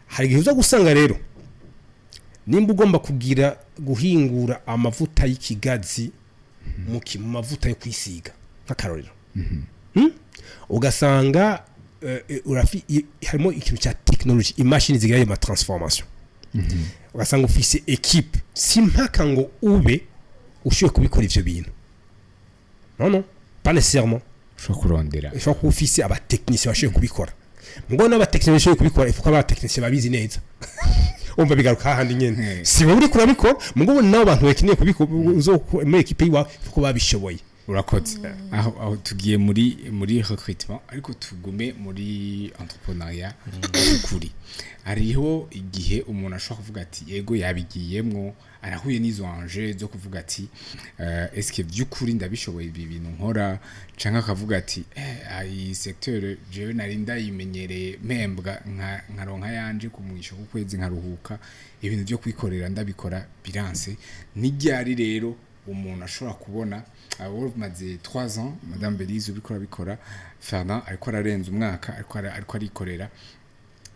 Hari igihe uza gusanga rero, nimba ugomba kugira guhingura amavuta y'ikigazi mu mavuta yo kwisiga nk'akarorero, Ugasanga harimo ikintu cya technologie, imashini zigira ayo ma transformation, ugasanga ufise équipe. Si mpaka ngo ube ushoboye kubikora ivyo bintu, non, non, pas nécessairement. Ushobora kurondera. Ushobora kuba ufise abatechniciens bashoboye kubikora, ngo n'abatechniciens bashoboye kubikora, ifuko abatechniciens babizi neza. Umva, bigaruka hahandi nyene. Si wowe uriko urabikora, mugabo nabo bantu bakeneye kubikora uzo muri équipe yiwawe, kuko babishoboye. Urakoze. Aho tugiye muri recrutement, ariko tugume muri entrepreneuriat. Kuri hariho igihe umuntu ashobora kuvuga ati yego, yabigiyemwo, arahuye n'izo enjeux zo kuvuga ati est-ce que by'ukuri ndabishoboye ibi bintu nkora, canke akavuga ati iyi secteur jewe nari ndayimenyereye, mpembwa nkaronka yanje ku mwisho ku kwezi, nkaruhuka, ibintu byo kwikorera ndabikora biranse. N'iryari rero umuntu ashobora kubona abo maze 3 ans, Madame Belize ubikora bikora, Fernand ariko ararenza umwaka, ariko arikorera,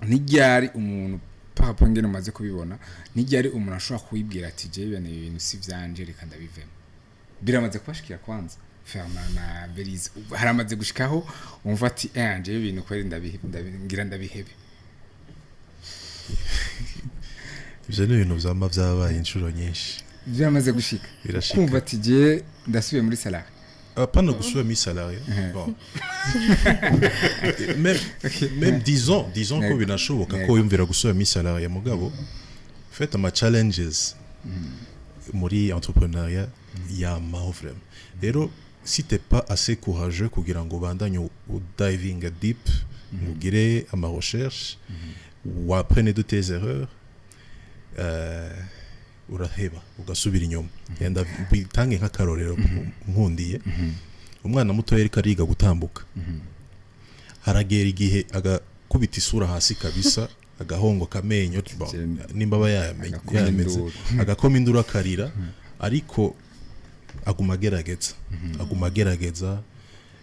n'iryari umuntu Par rapport ingene umaze kubibona, n'iryari umuntu ashobora kwibwira ati: "Jewe bene ibi bintu si vyanje, reka ndabivemo"? Biramaze kubashikira kwanza, Fernand na Belize? Haramaze gushikaho wumva ati: "Eh, jewe ibintu kweri ngira ndabihebe"? Ivyo ni ibintu vyama vyabaye inshuro nyinshi. Biramaze gushika? Birashika. Kumva ati: "Jewe ndasubiye muri salarié"? Pas gusubira muri salarié, bon, même disons ko binashoboka ko wiyumvira gusubira muri salarié, mugabo fait ama challenges muri entrepreneuriat yamaho vraiment. Rero si t'es pas assez courageux kugira ngo ubandanye u diving deep, ngo ugire ama recherche, wapprenne de tes erreurs, uraheba ugasubira inyuma. Yenda bitange nk'akarorero nkundiye: umwana muto yariko ariga gutambuka, haragera igihe agakubita isura hasi kabisa, agahongoka amenyo, bon, nimba aba Agakoma yayameze, induru. Agakoma induru, akarira, ariko aguma agerageza, aguma agerageza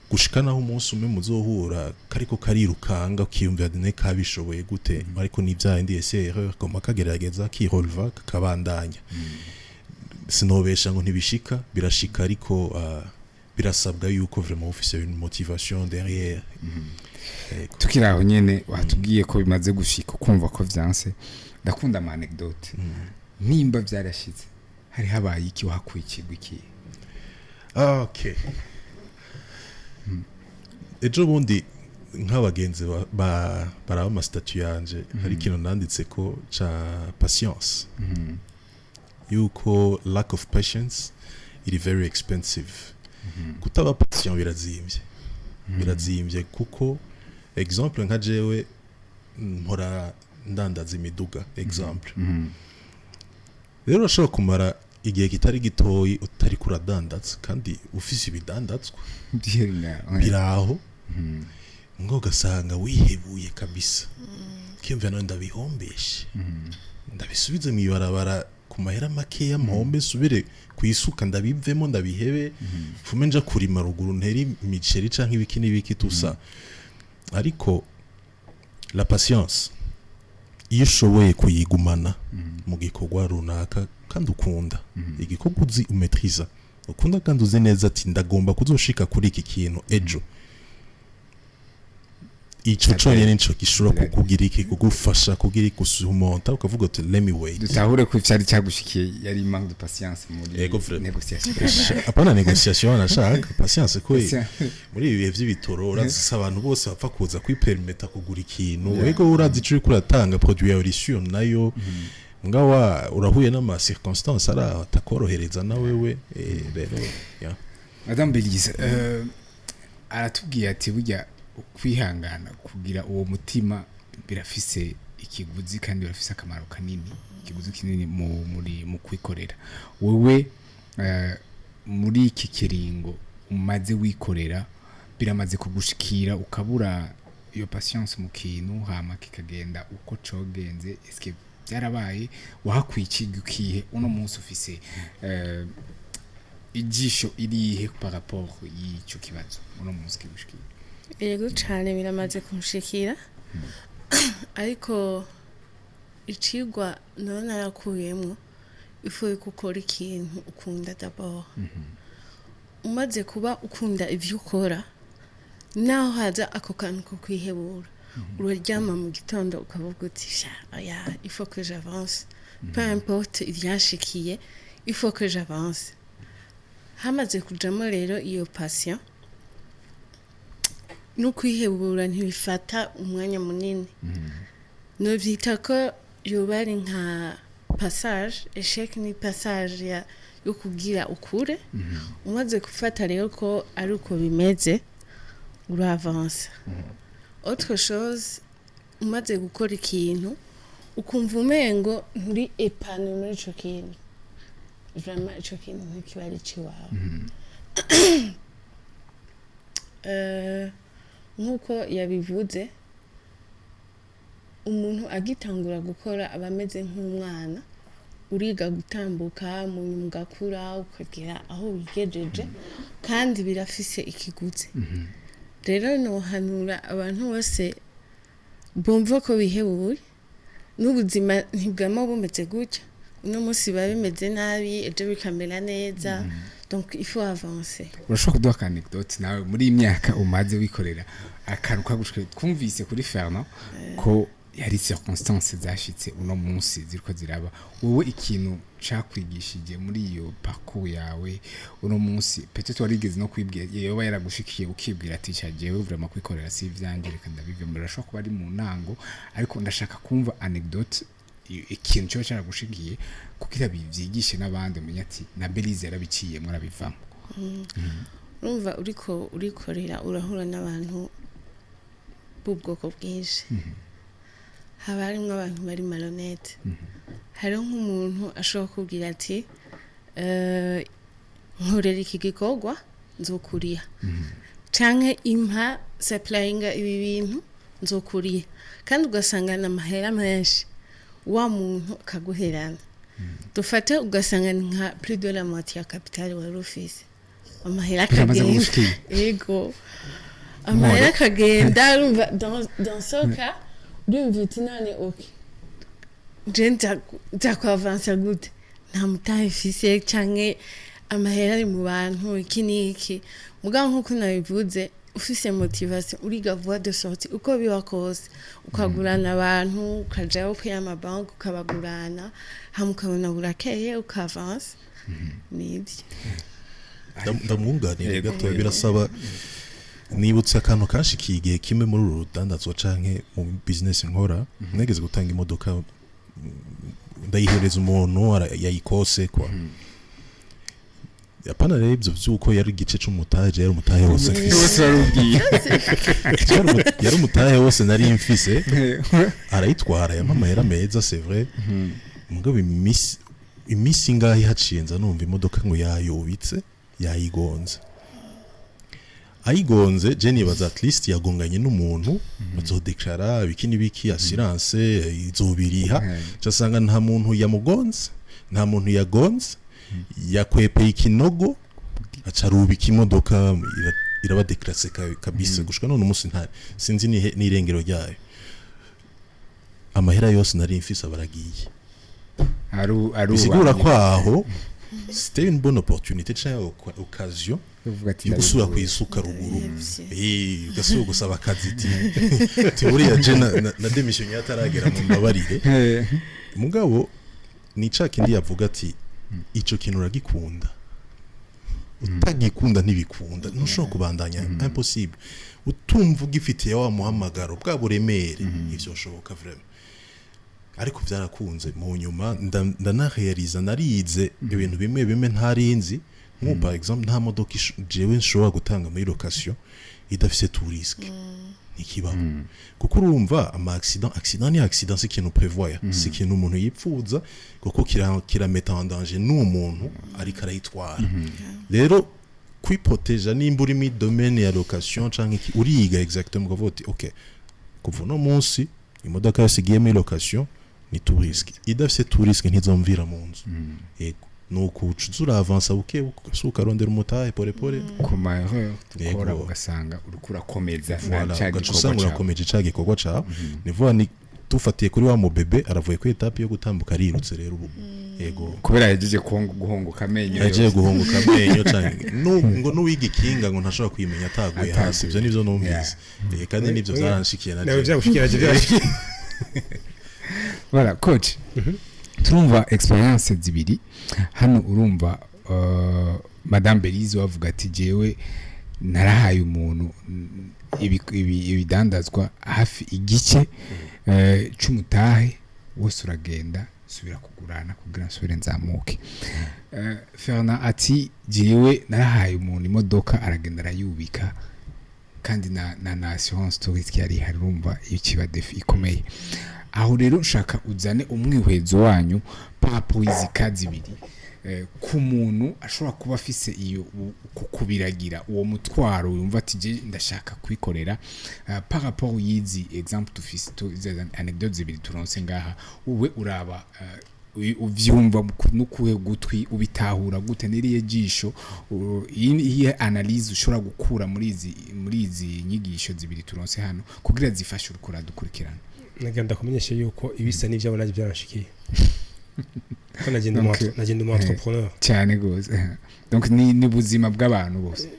gushika naho umunsi umwe muzohura kariko karirukanga, ukiyumvira ne kabishoboye gute? Ariko ni bya indi ese erreur, koma kagerageza, kirolva, kakabandanya. Sinobesha ngo ntibishika, birashika, ariko birasabwa yuko vraiment ufise une motivation derrière. Yego. Tukiri aho nyene, watubwiye ko bimaze gushika ukumva ko vyanse. Ndakunda ama anecdote. Nimba vyarashitse, hari habaye iki? Wahakuye ikigwa iki? Ah, okay, ejo bundi nk'abagenzi baraba ama statut yanje, hari ikintu nanditse ko ca patience, yuko lack of patience iri very expensive. Kutaba patient birazimvye, birazimvye, kuko exemple nka jewe mpora ndandaza imiduga, exemple. Rero urashobora kumara igihe kitari gitoyi utari kuradandaza kandi ufise ibidandazwa biraho, ngo ugasanga wihebuye kabisa, ukiyumvira: "None ndabihombeshe, ndabisubize mu ibarabara ku mahera makeya mpombe, nsubire ku isuka, ndabivemo, ndabihebe, fume nja kurima ruguru, ntere imiceri canke ibiki n'ibiki tusa." Ariko la patience, iyo ushoboye kuyigumana mu gikorwa runaka kandi ukunda igikorwa, uzi umetriza, ukunda kandi uzi neza ati: "Ndagomba kuzoshika kuri iki kintu ejo", ico conyene nico gishobora kukugira iki, kugufasha kugira igusumonta, ukavuga uti: "Let me wait." Dutahure ko ivyari cyagushikiye yari manque de patience muri Ego, vraiment. négociation. Apana négociation, anashaka patience ko Patience. muri ibi bihe vy'ibitoro urazi abantu bose bapfa kuza kwipermeta kugura ikintu. Ego, urazi ico uriko uratanga, produit yawe uri sûr nayo, ngawa urahuye n'ama circonstances ari aho atakorohereza na wewe. Rero yeah. Madame Belize, aratubwiye ati burya kwihangana, kugira uwo mutima birafise ikiguzi kandi birafise akamaro kanini, ikiguzi kinini mu kwikorera. Wewe muri iki kiringo umaze wikorera, biramaze kugushikira ukabura iyo patience mu kintu, hama kikagenda uko cogenze? Eske byarabaye? Wahakwiye ikihe? Uno munsi ufise ijisho irihe par rapport y'ico kibazo uno munsi kigushikiye? Yego cyane, biramaze kunshikira, ariko icigwa nayo narakuyemwo: ifu yuko ukora ikintu ukunda d'abord. Umaze kuba ukunda ivyo ukora, naho haza ako kantu ko kwihebura, uraryama mu gitondo ukavuga uti: "Sha oya, il faut que j'avance, peu importe ibyanshikiye, il faut que j'avance." Hamaze kujamo rero iyo passion no kwihebura, ntibifata umwanya munini. Novyita ko yoba ari nka passage, échec ni passage yo kugira ukure. Umaze gufata rero ko ari uko bimeze, uravansa. Autre chose, umaze gukora ikintu ukumva umengo nturi épanoui muri ico kintu, vraiment ico kintu ntikiba ari iciwawe. Nk'uko yabivuze, umuntu agitangura gukora aba ameze nk'umwana, uriga gutambuka, mu nyuma ugakura ukagera aho wigejeje, kandi birafise ikiguzi. Rero nohanura abantu bose bumva ko bihebuye. N'ubuzima ntibwama bumeze gutya, uno munsi biba bimeze nabi, ejo bikamera neza. Donc il faut avancer. Urashobora kuduha aka anecdote nawe muri iyi myaka umaze wikorera, akantu kagushwe? Twumvise kuri Fernand ko yari circonstance zashitse, uno munsi ziriko ziraba. Wowe ikintu cakwigishije muri iyo parcours yawe uno munsi, peut-être warigeze no kwibwira, yoba yaragushikiye ukibwira ati: "Ca jewe vraiment kwikorera si ivyanjye, reka ndabivemo"? Urashobora kuba ari mu ntango, ariko ndashaka kumva anecdote, ikintu cyoba caragushikiye kugira bivyigishe n'abandi, umenye ati na Belize yarabiciyemo arabivamo. Urumva, uriko urikorera urahura n'abantu b'ubwoko bwinshi. Haba harimwo abantu bari malhonnêtes. Hariho nk'umuntu ashobora kubwira ati: "Nkorera iki gikorwa nzokuriha," canke "impa supplyinga ibi bintu nzokuriha," kandi ugasanga ni amahera menshi, wa muntu akaguherana. Dufate ugasanga ni nka plus de la moitié ya capital wari ufise, amahera Biramaze akagenda. kugushikira? Ego, amahera akagenda. Urumva, dans ce cas urumva uti: "None ok, je nzakwavansa gute? Nta mutahe mfise, canke amahera ari mu bantu, iki n'iki." Mugabo nk'uko nabivuze, ufise motivation, uriga voie de sortie uko biba kose, ukagurana abantu, ukajayo kuri amabanki ukabagurana, hama ukabona burakeye, ukavansa. Nibyo. Ndamwunganira Yego. gato. Birasaba nibutse akantu kanshikiye igihe kimwe muri uru rudandazwa canke mu business nkora. Nageze gutanga imodoka, ndayihereza umuntu yayikose kwa apana. Rero ivyo vy'uko yari igice c'umutahe, yari umutahe wose mfise. Wose warubwiye. Yari umutahe wose nari mfise. Arayitwara, yampa amahera meza, c'est vrai. Mugabo imisi ingahe haciye, nza numva imodoka ngo yayubitse, yayigonze. Ayigonze, je nibaza at least yagonganye n'umuntu, bazodeklara biki n'ibiki, assurance izobiriha. Casanga nta muntu yamugonze, nta muntu yagonze, yakwepeye ikinogo, aca arubika imodoka, iraba déclassée kabisa. Gushika none umunsi nta sinzi n'irengero ryayo. Amahera yose nari mfise abaragiye. Aru Bisigura ko aho c'était une bonne opportunité cyangwa occasion uvuga ati yo gusubira ndabivuye. kwisuka ruguru. Ndabihevye. Ugasubira gusaba akazi, ti buriya je na démission yataragera, mu mbabarire. Mugabo ni ca kindi yavuga ati ico kintu uragikunda, utagikunda ntibikunda, ntushobora kubandanya, impossible. Utumva ugifitiye wa muhamagaro, bwa buremere, ivyo shoboka vraiment. Ariko byarakunze mu nyuma, ndanarealiza narize ibintu bimwe bimwe ntarinzi. Nk'ubu par exemple, nta modoka jewe nshobora gutanga muri location idafise tout risque, ntikibaho. Kuko urumva ama accident, accident ni accident, si ikintu prévoya, si ikintu umuntu yipfuza, kuko kirameta en danger n'uwo muntu ariko arayitwara. Rero kwiproteja, nimba uri muri domaine ya location canke iki, uriga exactement, ukavuga uti: "Ok, kuva uno munsi imodoka yose igiye muri location ni tout risque, idafise tout risque ntizomvira mu nzu." Yego, nuko uca uravansa buke buke, ukarondera umutahe pole pole. Ku ma erreur dukora, Yego. ugasanga uriko urakomeza na Voilà, ca ugaca gikorwa usanga cawe. urakomeje ca gikorwa cawe. Ni vuba ni dufatiye kuri wa mubebe, aravuye kuri étape yo gutambuka, arirutse rero ubu. Yego. Kubera yahejeje guhongoka amenyo Yagiye yose. guhunguka amenyo canke ngo n'uwiga ikinga ngo ntashobora kwimenya ataguye Ataguye. hasi. Ivyo nivyo numvise. Kandi nivyo vyaranshikiye na nawe jewe. byagushikira, je byarashikiye. Voilà, coach, turumva experience zibiri hano. Urumva Madame Belize wavuga ati: "Jewe narahaye umuntu ibidandazwa hafi igice c'umutahe wose, uragenda subira kugurana kugira nsubire nzamuke." Fernand ati: "Jewe narahaye umuntu imodoka, aragenda arayubika, kandi na assurance tout risque yari ihari." Urumva iyo kiba défi ikomeye aho. Rero nshaka uzane umwihwezo wanyu par rapport izi cas zibiri, ku muntu ashobora kuba afise iyo kubiragira uwo mutwaro, yumva ati: "Je ndashaka kwikorera." Par rapport y'izi exemple dufise, izi anecdote zibiri turonse ngaha, uwe uraba uvyumva n'ukuhe gutwi, ubitahura gute, n'iriye jisho, iyihe analyse ushobora gukura muri izi nyigisho zibiri turonse hano kugira zifashe uriko uradukurikirana? Nagenda kumenyesha yuko ibisa n'ivyabo navyo byaranshikiye, ko nagenda Donc, nagenda umu entrepreneur. Cyane gose. Donc ni buzima bw'abantu bose.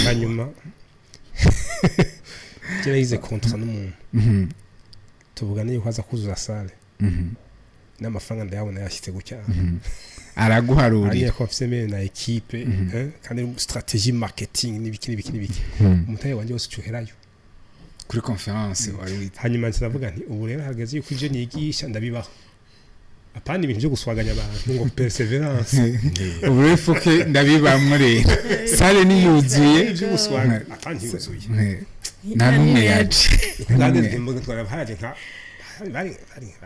Hanyuma je nagize contrat n'umuntu, tuvugana yuko aza kuzuza salle, n'amafaranga ndayabona yashyitse gutya. Araguharurira. Ariya ko mfise même na équipe, hein, kandi stratégie marketing n'ibiki n'ibiki n'ibiki, umutahe wanje wose ucuherayo. Kuri conférence wari wita. Hanyuma nca ndavuga nti ubu rero hageze yuko ivyo nigisha ndabibaho, apana ibintu byo guswaganya abantu ngo persévérance. Ubu rero fuke ndabibamwo rero, salle niyuzuye. Ibyo guswaga apana ntiyuzuye. Nta n'umwe yaje. Nageze mbuga twara haraje nka bari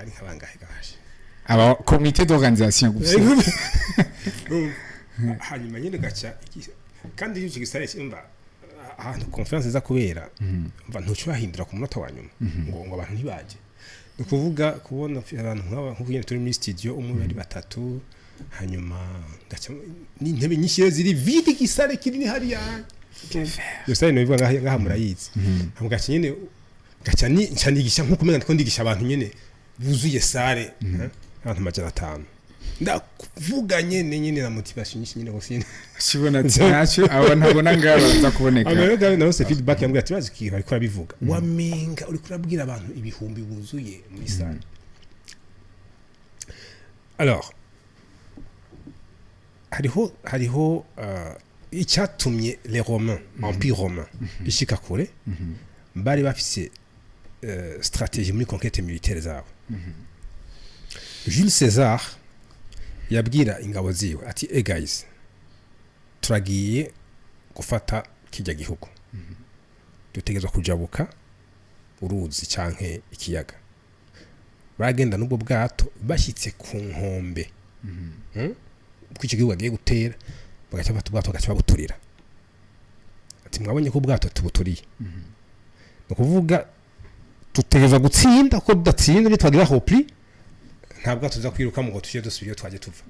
nka bangahe gaje. Aba comité d'organisation gusa. Hanyuma nyine gaca kandi iyo icyo gisare umva ahantu conférence iza kubera, umva ntucyo ku munota wa nyuma ngo abantu ntibaje. Ni ukuvuga kubona abantu nk'aba, nk'uko nyine turi muri studio, umwe bari batatu, hanyuma ngaca n'intebe nyinshi rero ziri vide, igisare kinini hariya. Iyo salle nobivuga ngaha murayizi. Hanyuma gaca nyine gaca ni nca nigisha nk'uko umenga ndiko ndigisha abantu nyine buzuye salle, abantu 500, ndakuvuga nyene na motivation nyinshi nyine gusa nyine. Kibona ati ntacyo abo ntabona ngaho baza kuboneka. Aba rero narose feedback yambwira ati bazi kiba ariko arabivuga, wamenga uriko urabwira abantu ibihumbi buzuye muri salle. Alors hariho icyatumye les Romains, empire romain ishika kure, bari bafise stratégie muri conquête militaire zabo. Jules César yabwira ingabo ziwe ati: "Eh guys, turagiye gufata kijya gihugu, dutegerezwa kujabuka uruzi canke ikiyaga." Bagenda n'ubwo bwato, bashyitse ku nkombe, Kuko icyo gihugu bagiye gutera, bagaca bafata ubwato, bagaca babuturira, ati: "Mwabonye ko ubwato tubuturiye, ni ukuvuga dutegerezwa gutsinda, kuko tudatsinda nitwagira repli nta bwato tuza kwirukamo ngo tujye dusubira iyo twaje tuva."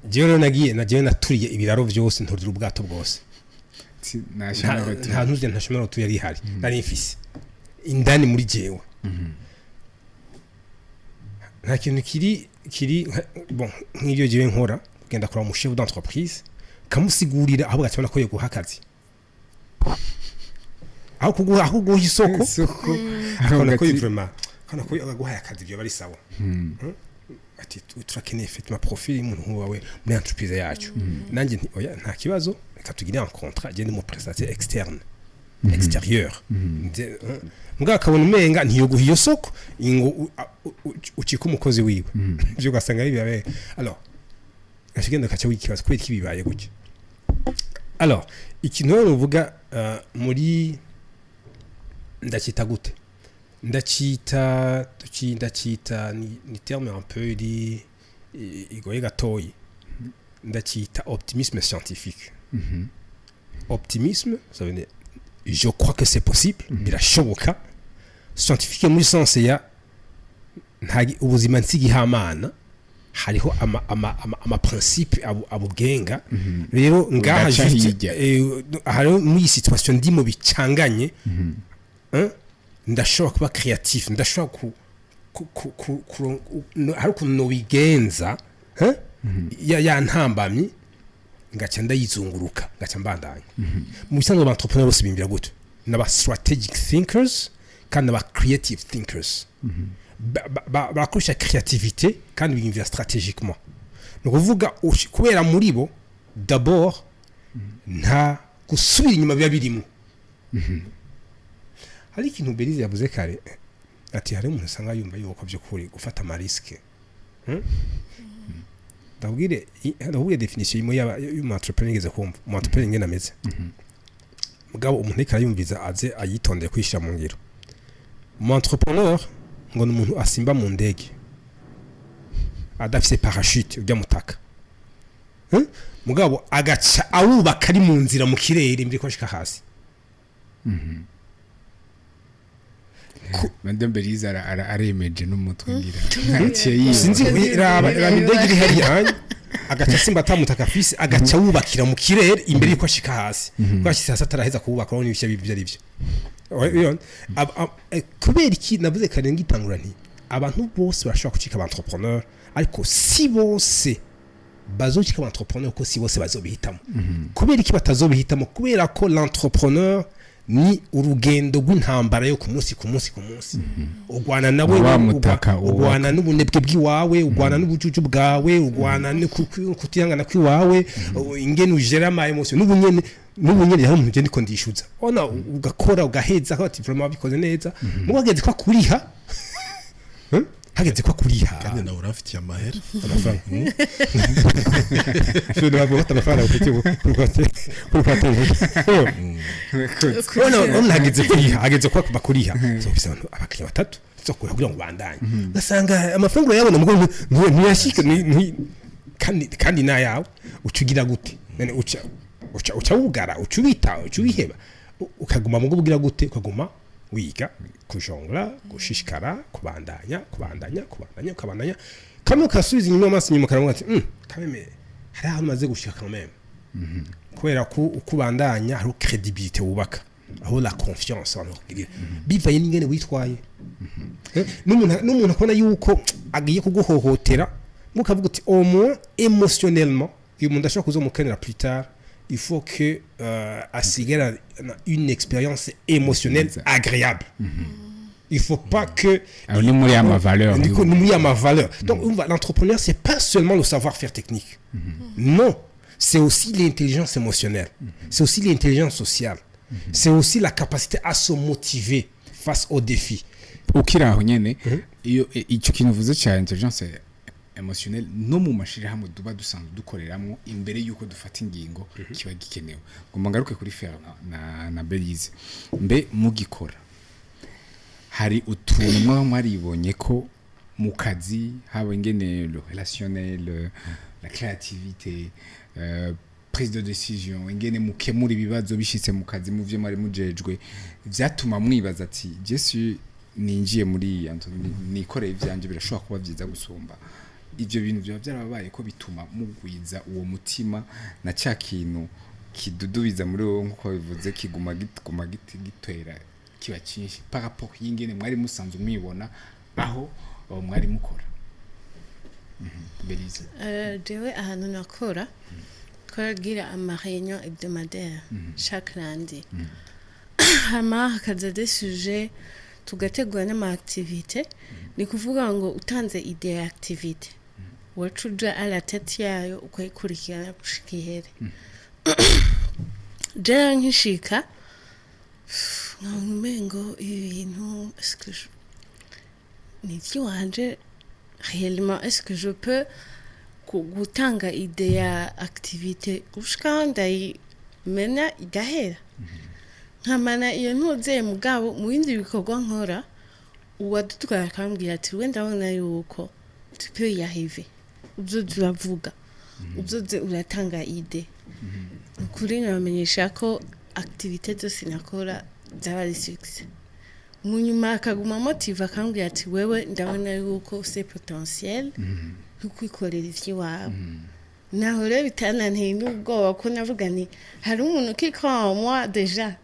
Jewe rero nagiye naturiye ibiraro byose, nturira ubwato bwose. Nta ntuze, nta chemin retour yari ihari. Nari mfise indani muri jewe nta kintu kiri bon nk'ibyo jewe nkora, kugenda kuraba mu chef d'entreprise kamusigurira, ahubwo akabona ko yoguha akazi aho kuguha isoko. Isoko. Akabona ko vraiment, akabona ko aguhaye akazi byo bari sawa. Ati: "Turakeneye effectivement profil y'umuntu nk'uwawe muri entreprise yacu." Nanjye nti: "Oya, nta kibazo, reka tugire un contrat, agende mu prestataire externe, extérieur." Mbwa akabona umenga ntiyoguha iyo soko ngo ucike umukozi wiwe, ibyo ugasanga ari bibaye. Alors gashigenda kaca wikibaza kubera iki bibaye gutya. Alors ikintu rero uvuga muri ndacyita gute, ndacyita ni terme un peu iri igoye gatoyi, ndacyita optimisme scientifique. Optimisme, ça veut dire je crois que c'est possible, birashoboka. Scientifique muri sens ya nta ubuzima nsigihamana, hariho ama principe abugenga. Rero ngaha Udaca juste, hirya. Hariho muri iyi situation ndimo bicanganye, hein, ndashobora kuba créatif, ndashobora ku no, hari ukuntu nobigenza, hein, ya ntambamyi ngaca ndayizunguruka, ngaca mbandanya. Mu bisanzwe aba entrepreneur bose bimbira gutyo, n'aba strategic thinkers kandi n'aba creative thinkers. Barakoresha créativité kandi biyumvira stratégiquement. Ni ukuvuga kubera muri bo d'abord nta gusubira inyuma biba birimo. Hari ikintu Belize yavuze kare, ati hari umuntu usanga yumva yuko by'ukuri gufata ama risques. Ndabwire définition imwe y'umu entrepreneur ngeze kumva umu entrepreneur ingene ameze. Mugabo umuntu ariko arayumviza aze ayitondeye kwishyira mu ngiro. Umu entrepreneur ngo ni umuntu asimba mu ndege adafise parachute ujya mutaka. Mugabo agaca awubaka ari mu nzira mu kirere mbere ko ashika hasi. Madame Belize aremeje n'umutwe ngira ntaciye yiba. Sinzi, raba indege iri hariya hanya. Agaca simba atamutaka afise, agaca wubakira mu kirere imbere yuko ashika hasi, kuko ashitse hasi ataraheza kuwubaka, urabona ibishya bibyo ari byo. Kubera iki navuze kare ngitangura nti abantu bose barashobora gucika aba entrepreneur, ariko si bose bazocika aba entrepreneur, ko si bose bazobihitamo. Kubera iki batazobihitamo? Kubera ko l'entrepreneur ni urugendo rw'intambara yo ku munsi ku munsi ku munsi, urwana nawe. Wa mutaka Urwana n'ubunebwe bw'iwawe, urwana n'ubujuju bwawe, urwana no kutihangana kw'iwawe, ingene ugera ama émotion. N'ubunyene hari umuntu ugenda ndiko ndishyuza, ona ugakora ugaheza, akaba ati: "Vraiment wabikoze neza." Mugo hageze ko akuriha? Hageze ko akuriha? Kandi nawe uramfitiye amahera. Amafaranga, ntabwo bafite amafaranga kuri konti. Urabona hageze kuriha, hageze ko bakuriha, so abantu abakiriya batatu zo kuriha kugira ngo bandanye, ugasanga amafaranga urayabona mugo ntiyashika kandi nayawe. Uca ugira gute none? Uca wugara, uca ubita, uca ubiheba, ukaguma mugo ugira gute? Ukaguma wiga kujongla, gushishikara, kubandanya, kubandanya, kubandanya, ukabandanya kamwe, ukasubiza inyuma amaso inyuma, karavuga ati: "Kameme hari aho maze gushika kameme." Kubera ko uko ubandanya hariho crédibilité wubaka, aho la confiance abantu bakugirira bivaye n'ingene witwaye. N'umuntu akabona yuko agiye kuguhohotera, mukavuga uti: "Au moins émotionnellement uyu muntu ashobora kuzomukenera plus tard." Il faut que asigara une expérience émotionnelle agréable. Il faut pas que Aho ni muri ama valeur. Ni muri ama valeur. Donc umva, l'entrepreneur, c'est pas seulement le savoir-faire technique, non, c'est aussi l'intelligence émotionnelle, c'est aussi l'intelligence sociale, c'est aussi la capacité à se motiver face aux défis. Ukiri aho nyene, iyo icyo kintu uvuze cya intelligence émotionnelle, no mu mashirahamwe duba dusanzwe dukoreramwo, imbere yuko dufata ingingo kiba gikenewe. Ngomba ngaruke kuri Ferna na Belize. Mbe mugikora, hari utuntu mwaba mwaribonye ko mu kazi, haba ingene le relationnel, la créativité, prise de décision, ingene mukemura ibibazo bishitse mu kazi, mu vyo mwari mujejwe, vyatuma mwibaza ati: "Je suis ninjiye muri iyi nikoreye ivyanje, birashobora kuba vyiza gusumba"? Ivyo bintu byaba byarababaye ko bituma mugwiza uwo mutima na cya kintu kidudubiza muri wowe, nk'uko bivuze, kiguma gituma gitera kiba cyinshi par rapport y'ingene mwari musanzwe mwibona aho mwari mukora? Belize. Jewe ahantu nakora twaragira ama réunion hebdomadaire chaque lundi, hama hakaza des sujets, tugategura n'ama activité. Ni kuvuga ngo utanze idée ya activité, waca uja à la tête yayo, ukayikurikirana gushika ihere. Jewe nkishika nkabona umengo ibi bintu, est-ce que ni ivy'iwanje réellement? Est-ce que je peux gutanga idée ya activité gushika aho ndayimenya igahera, nkamana iyo ntuzeye? Mugabo mu bindi bikorwa nkora, uwadutwara akambwira ati: "We, ndabona yuko tu peux y arriver, uzoze uravuga, uzoze uratanga idée." Ukuri nabamenyesha ko activité zose nakora zaba ari succès. Mu nyuma akaguma motiva, akambwira ati: "Wewe, ndabona yuko c'est potentiel yo kwikorera ivy'iwawe." Naho rero bitananteye n'ubwoba, ko navuga nti hari umuntu qui croit en moi déjà,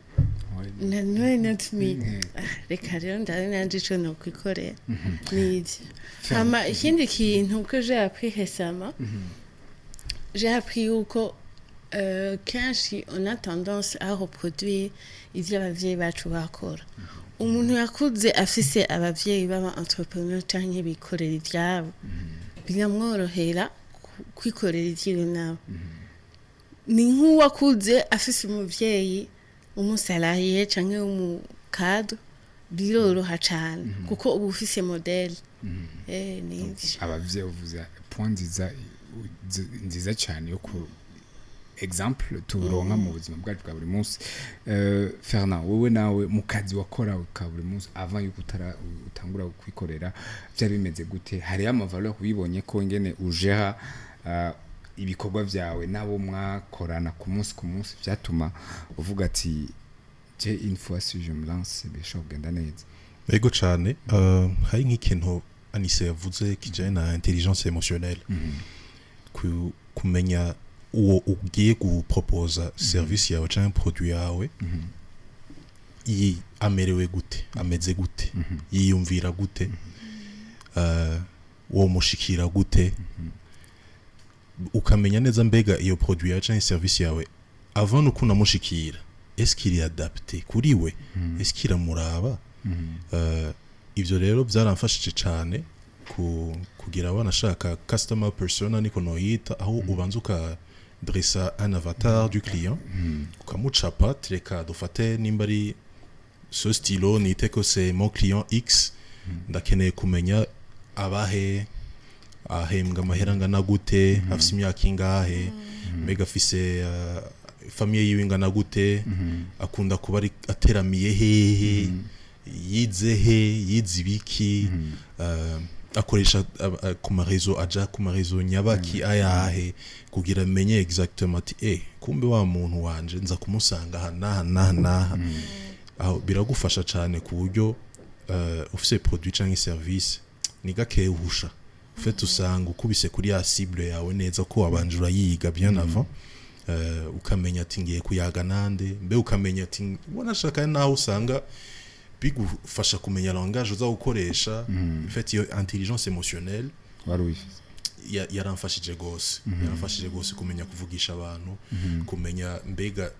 na none not me. Ah, reka rero ndabe nanje ico nokwikorera nivyo. Hama ikindi kintu que j'ai appris récemment, j'ai appris yuko kenshi on a tendance à reproduire ivyo abavyeyi bacu bakora. Umuntu yakuze afise abavyeyi baba entrepreneur canke bikorera ivyabo, biramworohera kwikorera ivyiwe nabo. Ni nk'uwakuze afise umuvyeyi umu salarié canke umu cadre, biroroha cane kuko uba ufise modèle. Nivyo. Abavyeyi, uvuze point nziza, nziza cyane yo ku exemple turonka mu buzima bwacu bwa buri munsi. Fernand, wowe nawe mu kazi wakora ka buri munsi avant yuko utangura kwikorera, byari bimeze gute? Hariyo ama valeur wibonye ko ingene ujera ibikorwa byawe n'abo mwakorana ku munsi ku munsi, byatuma uvuga ati: "Je, une fois si je me lance, bishobora kugenda neza"? Ego cyane. Hari nk'ikintu Anise yavuze kijyanye na intelligence émotionnelle. Kumenya uwo ugiye guproposa service yawe canke produit yawe, yi amerewe gute, ameze gute, yiyumvira gute, uwo mushikira gute, ukamenya neza mbega iyo produit yawe canke service yawe, avant no kunamushikira, est-ce qu'il est adapté kuri we, est-ce qu'il amuraba? Ivyo rero byaramfashije cane kugira wanashaka customer persona, niko noyita, aho ubanza ukadressa un avatar du client, ukamucapa. Reka dufate nimba ari ce stylo, nite ko c'est mon client X, ndakeneye kumenya abahe, ahembwa amahera angana gute, afise imyaka ingahe, mbega afise famille yiwe ingana gute, akunda kuba ari ateramiye hehe, yize he, yize ibiki, akoresha ku ma réseaux, aja ku ma réseaux nyabaki, ayahe, kugira amenye exactement ati kumbe wa muntu wanje nza kumusanga aha n'aha n'aha n'aha. Aho biragufasha cyane ku buryo ufise produit canke service ni gake uhusha. Ufite usanga ukubise kuri ya cible yawe neza, ko wabanje urayiga bien avant, ukamenya ati ngiye kuyaga nande, mbe ukamenya ati wanashaka naho usanga bigufasha kumenya langage uza gukoresha. En fait, iyo intelligence émotionnelle wari ubifise. Yaramfashije gose, yaramfashije gose kumenya kuvugisha abantu, kumenya mbega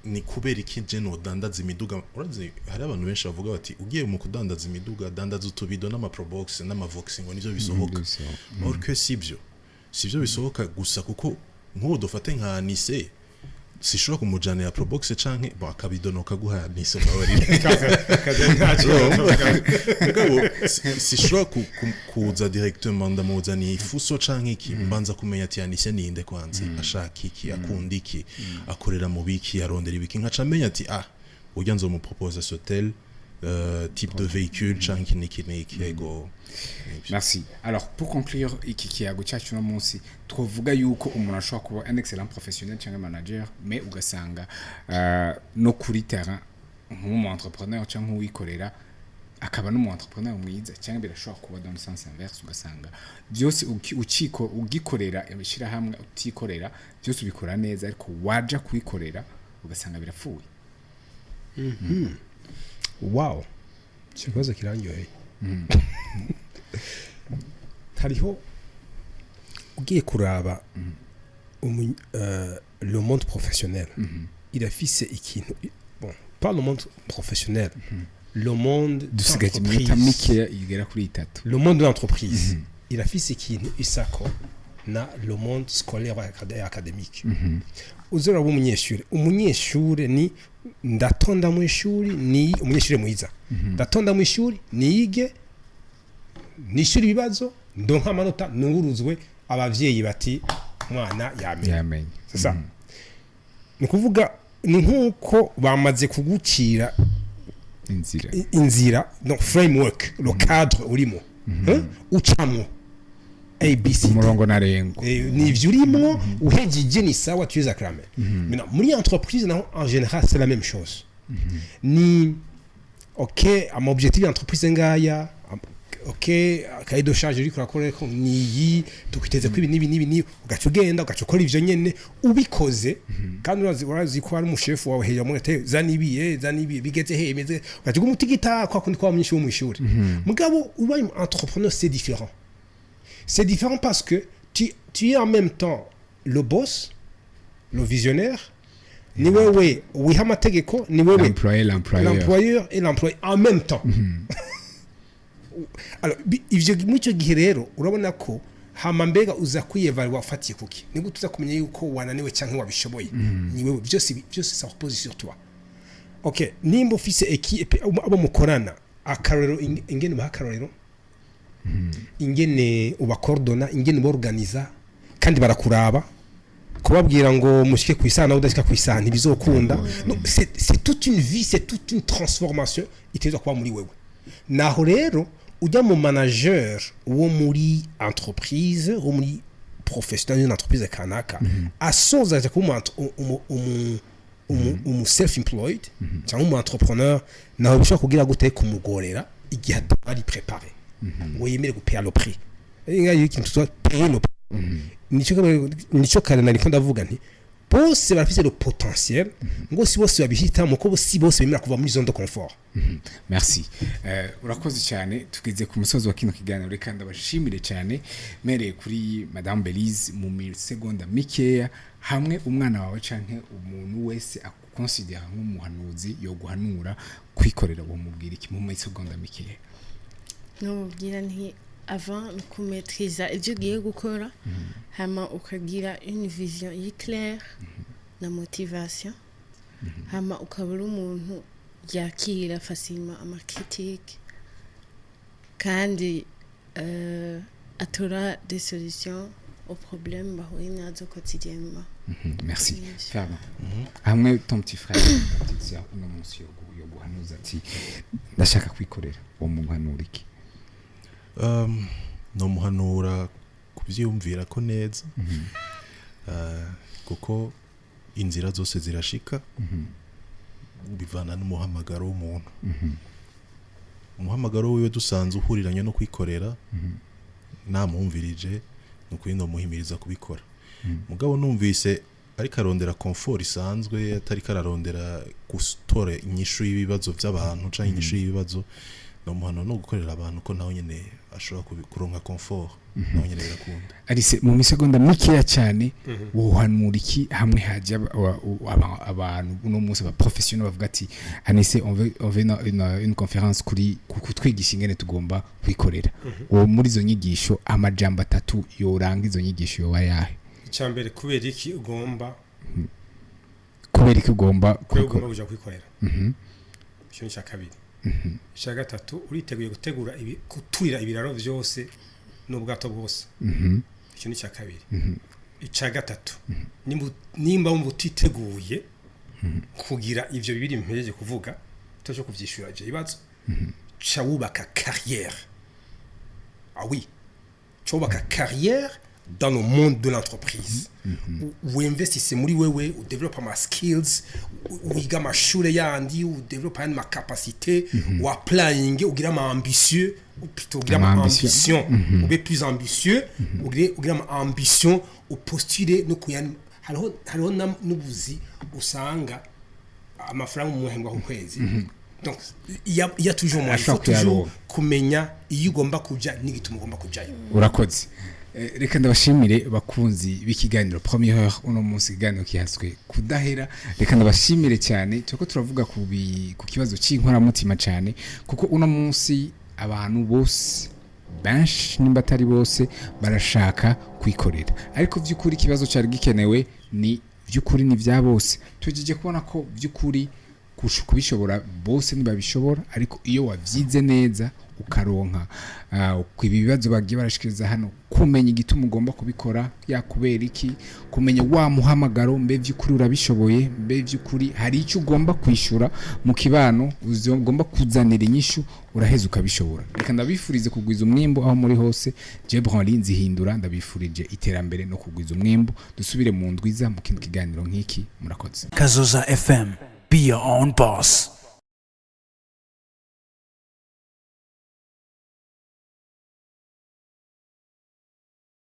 ni kubera iki je nodandaza imiduga. Urazi hari abantu benshi bavuga bati ugiye mu kudandaza imiduga, dandaza utubido n'amaprobox n'amavox, ngo nivyo bisohoka. Bisohoka. Or que sivyo bisohoka gusa, kuko nk'ubu dufate nka Nise, sishobora kumujanira probox canke bon akabido no kaguha Nise, mbabarira. Mugabo sishobora kuza directement ndamuzaniye ifuso canke iki. Mbanza kumenya ati Anise ninde kwanza, ashaka iki, akunda iki, akorera mu biki, arondera ibiki, nkaca menya ati ah, burya nzomupropose ce tel type de véhicule canke iki n'iki n'iki. Ego. Merci. Alors, pour conclure iki kiyago cyacu no munsi, twavuga yuko umuntu ashobora kuba un excellent professionnel cyangwa manager, mais ugasanga no kuri terrain nk'umu entrepreneur cyangwa nk'uwikorera akaba n'umu entrepreneur mwiza, cyangwa birashobora kuba dans le sens inverse, ugasanga byose ukiko ugikorera ishyirahamwe utikorera, byose ubikora neza, ariko waja kubikorera ugasanga birapfuye. Wow, icyo kibazo kirandyoheye. Hariho ugiye kuraba le monde professionnel irafise ikintu, bon, pas le monde professionnel, le monde Dusigaje iminota d'entreprise. mikeya igera kuri itatu. Le monde de l'entreprise irafise ikintu isako na le monde scolaire et académique. Uzora umunyeshuri ni ndatonda mu ishuri, ni umunyeshuri mwiza, ndatonda mu ishuri, nige, nishyura ibibazo, ndonka amanota, nunguruzwe, abavyeyi bati mwana yamenye. Yamenye. C'est ça. Ni ukuvuga ni nk'uko bamaze kugucira inzira. Inzira, no framework, le cadre urimo. Hein? Ucamwo A B C D. Umurongo ntarengwa. Ni ivyo urimwo, uhejeje ni sawa, tu es acclamé. Maintenant, muri entreprise naho, en général, c'est la même chose. Ni ok, ama objectif y'entreprise ngaya, ok, cahier de charge uriko urakorera ni iyi, tukwiteze ko ibi n'ibi n'ibi n'ibi, ugaca ugenda ugaca ukora ivyo nyene ubikoze. Kandi urazi ko hari umushefu wawe hejuru amubwira ati zana ibi, zana ibi, bigeze he, bimeze, ugaca uguma utigita kwa kundi kwa munyeshuri wo mw'ishuri. Mugabo ubaye entrepreneur, c'est différent. C'est différent parce que tu es en même temps le boss, le visionnaire, ni wewe wiha amategeko, ni wewe l'employé, l'employeur. L'employeur et l'employé en même temps. Alors, ivyo muri icyo gihe rero urabona ko hama mbega uza kwiyevalwa ufatiye kuki? Nibwo tuza kumenya yuko wananiwe cyangwa wabishoboye. Ni wewe byose, byose ça repose sur toi. Ok, nimba ufise équipe, abo mukorana, akarorero ingene ubaha akarorero, ingene ubakordona, ingene uborganiza, kandi barakuraba. Kubabwira ngo mushike ku isaha nawe udashika ku isaha ntibizokunda. No, c'est toute une vie, c'est toute une transformation itegerezwa kuba muri wewe. Naho rero ujya mu manager wo muri entreprise, wo muri professionnel d'une entreprise kanaka, asoza aja kuba umu self employed cyangwa umu entrepreneur, naho bishobora kugira gute kumugorera igihe atari préparé ngo yemere gupayer le prix. Inga ikintu tuba payer le prix. Nico kare nariko ndavuga nti bose barafise le potentiel, ngo si bose babihitamo, ko si bose bemera kuva muri zone de confort. Merci. Urakoze cyane. Tugeze ku musozi wa kino kiganiro. Reka ndabashimire cyane, mereye kuri Madame Belize. Mu misegonda mikeya, hamwe umwana wawe canke umuntu wese akukonsidera nk'umuhanuzi yo guhanura kwikorera, uwo mubwira iki mu misegonda mikeya? Nomubwira nti avant ni kumetriza ibyo ugiye gukora, hama ukagira une vision yi claire na motivation, hama ukaba uri umuntu yakira facilement ama critiques kandi atora des solutions aux problèmes bahuye nazo quotidiennement. Merci. Yes. Fernand, hamwe ton petit frère, ta petite sœur uno munsi yo guhanuza ati ndashaka kwikorera, uwo muhanura iki? Nomuhanura kubyiyumvira ko neza, kuko inzira zose zirashika, bivana n'umuhamagaro w'umuntu. Umuhamagaro wiwe dusanze uhuriranye no kwikorera, namwumvirije, ni ukuri nomuhimiriza kubikora. Mugabo numvise ariko arondera confort isanzwe, atariko ararondera gutora inyishu y'ibibazo by'abantu canke inyishu y'ibibazo, nomuhanura no gukorera abantu, ko nawe nyene ashobora kuronka confort, nawe nyene birakunda. Alice, mu misegonda mikeya cyane, wohanura iki hamwe hajya abantu uno munsi aba professionnel bavuga ati Anise, on veut une conférence kuri kutwigisha ingene tugomba kwikorera? Uwo muri izo nyigisho, amajambo atatu yoranga izo nyigisho yoba yahe? Icya mbere, kubera iki ugomba Kubera iki ugomba kubera ugomba kwikora? kuja kwikorera. Icyo ni icya kabiri. Icya gatatu, uriteguye gutegura ibi, guturira ibiraro byose n'ubwato bwose? Icyo ni icya kabiri. Icya gatatu, nimba wumva utiteguye kugira ivyo bibiri mpejeje kuvuga, utashobora kuvyishura ivyo bibazo, ca wubaka carrière. Ah oui, ca wubaka carrière dans le monde de l'entreprise, winvestisse muri wewe, udevelope ama skills, wiga amashure yandi, udevelope ayandi ma capacité, wa applying, ugira ama ambitieux, ou plutôt ugira ama Ama ambition. ambition, ube plus ambitieux, ugire ama ambition, upostule no kuyandi. Hariho n'ubuzi usanga amafaranga umuhembwa ku kwezi. Donc il y a toujours moyen. Il faut Ashobora toujours kuyaronka. kumenya iyo ugomba kuja n'igituma ugomba kujayo. Urakoze. Reka ndabashimire, bakunzi b'ikiganiro Première Heure. Uno munsi ikiganiro kihaswe kudahera. Reka ndabashimire cyane. Turiko turavuga ku kibazo cy'inkoramutima cyane, kuko uno munsi abantu bose, benshi nimba atari bose, barashaka kwikorera, ariko by'ukuri ikibazo cyari gikenewe ni by'ukuri ni bya bose. Tugejeje kubona ko by'ukuri kubishobora bose ntibabishobora, ariko iyo wabyize neza, ukaronka ibi bibazo bagiye barashikiriza hano, kumenya igituma ugomba kubikora, yakubera iki, kumenya wa muhamagaro, mbe by'ukuri urabishoboye, mbe by'ukuri hari icyo ugomba kwishyura mu kibano, ugomba kuzanira inyishu, uraheza ukabishobora. Reka ndabifurize kugwiza umwimbu aho muri hose. Je Branly Nzihindura, ndabifurije iterambere no kugwiza umwimbu. Dusubire mu ndwiza mu kindi kiganiro nk'iki. Murakoze. Kazoza FM. Be your own boss.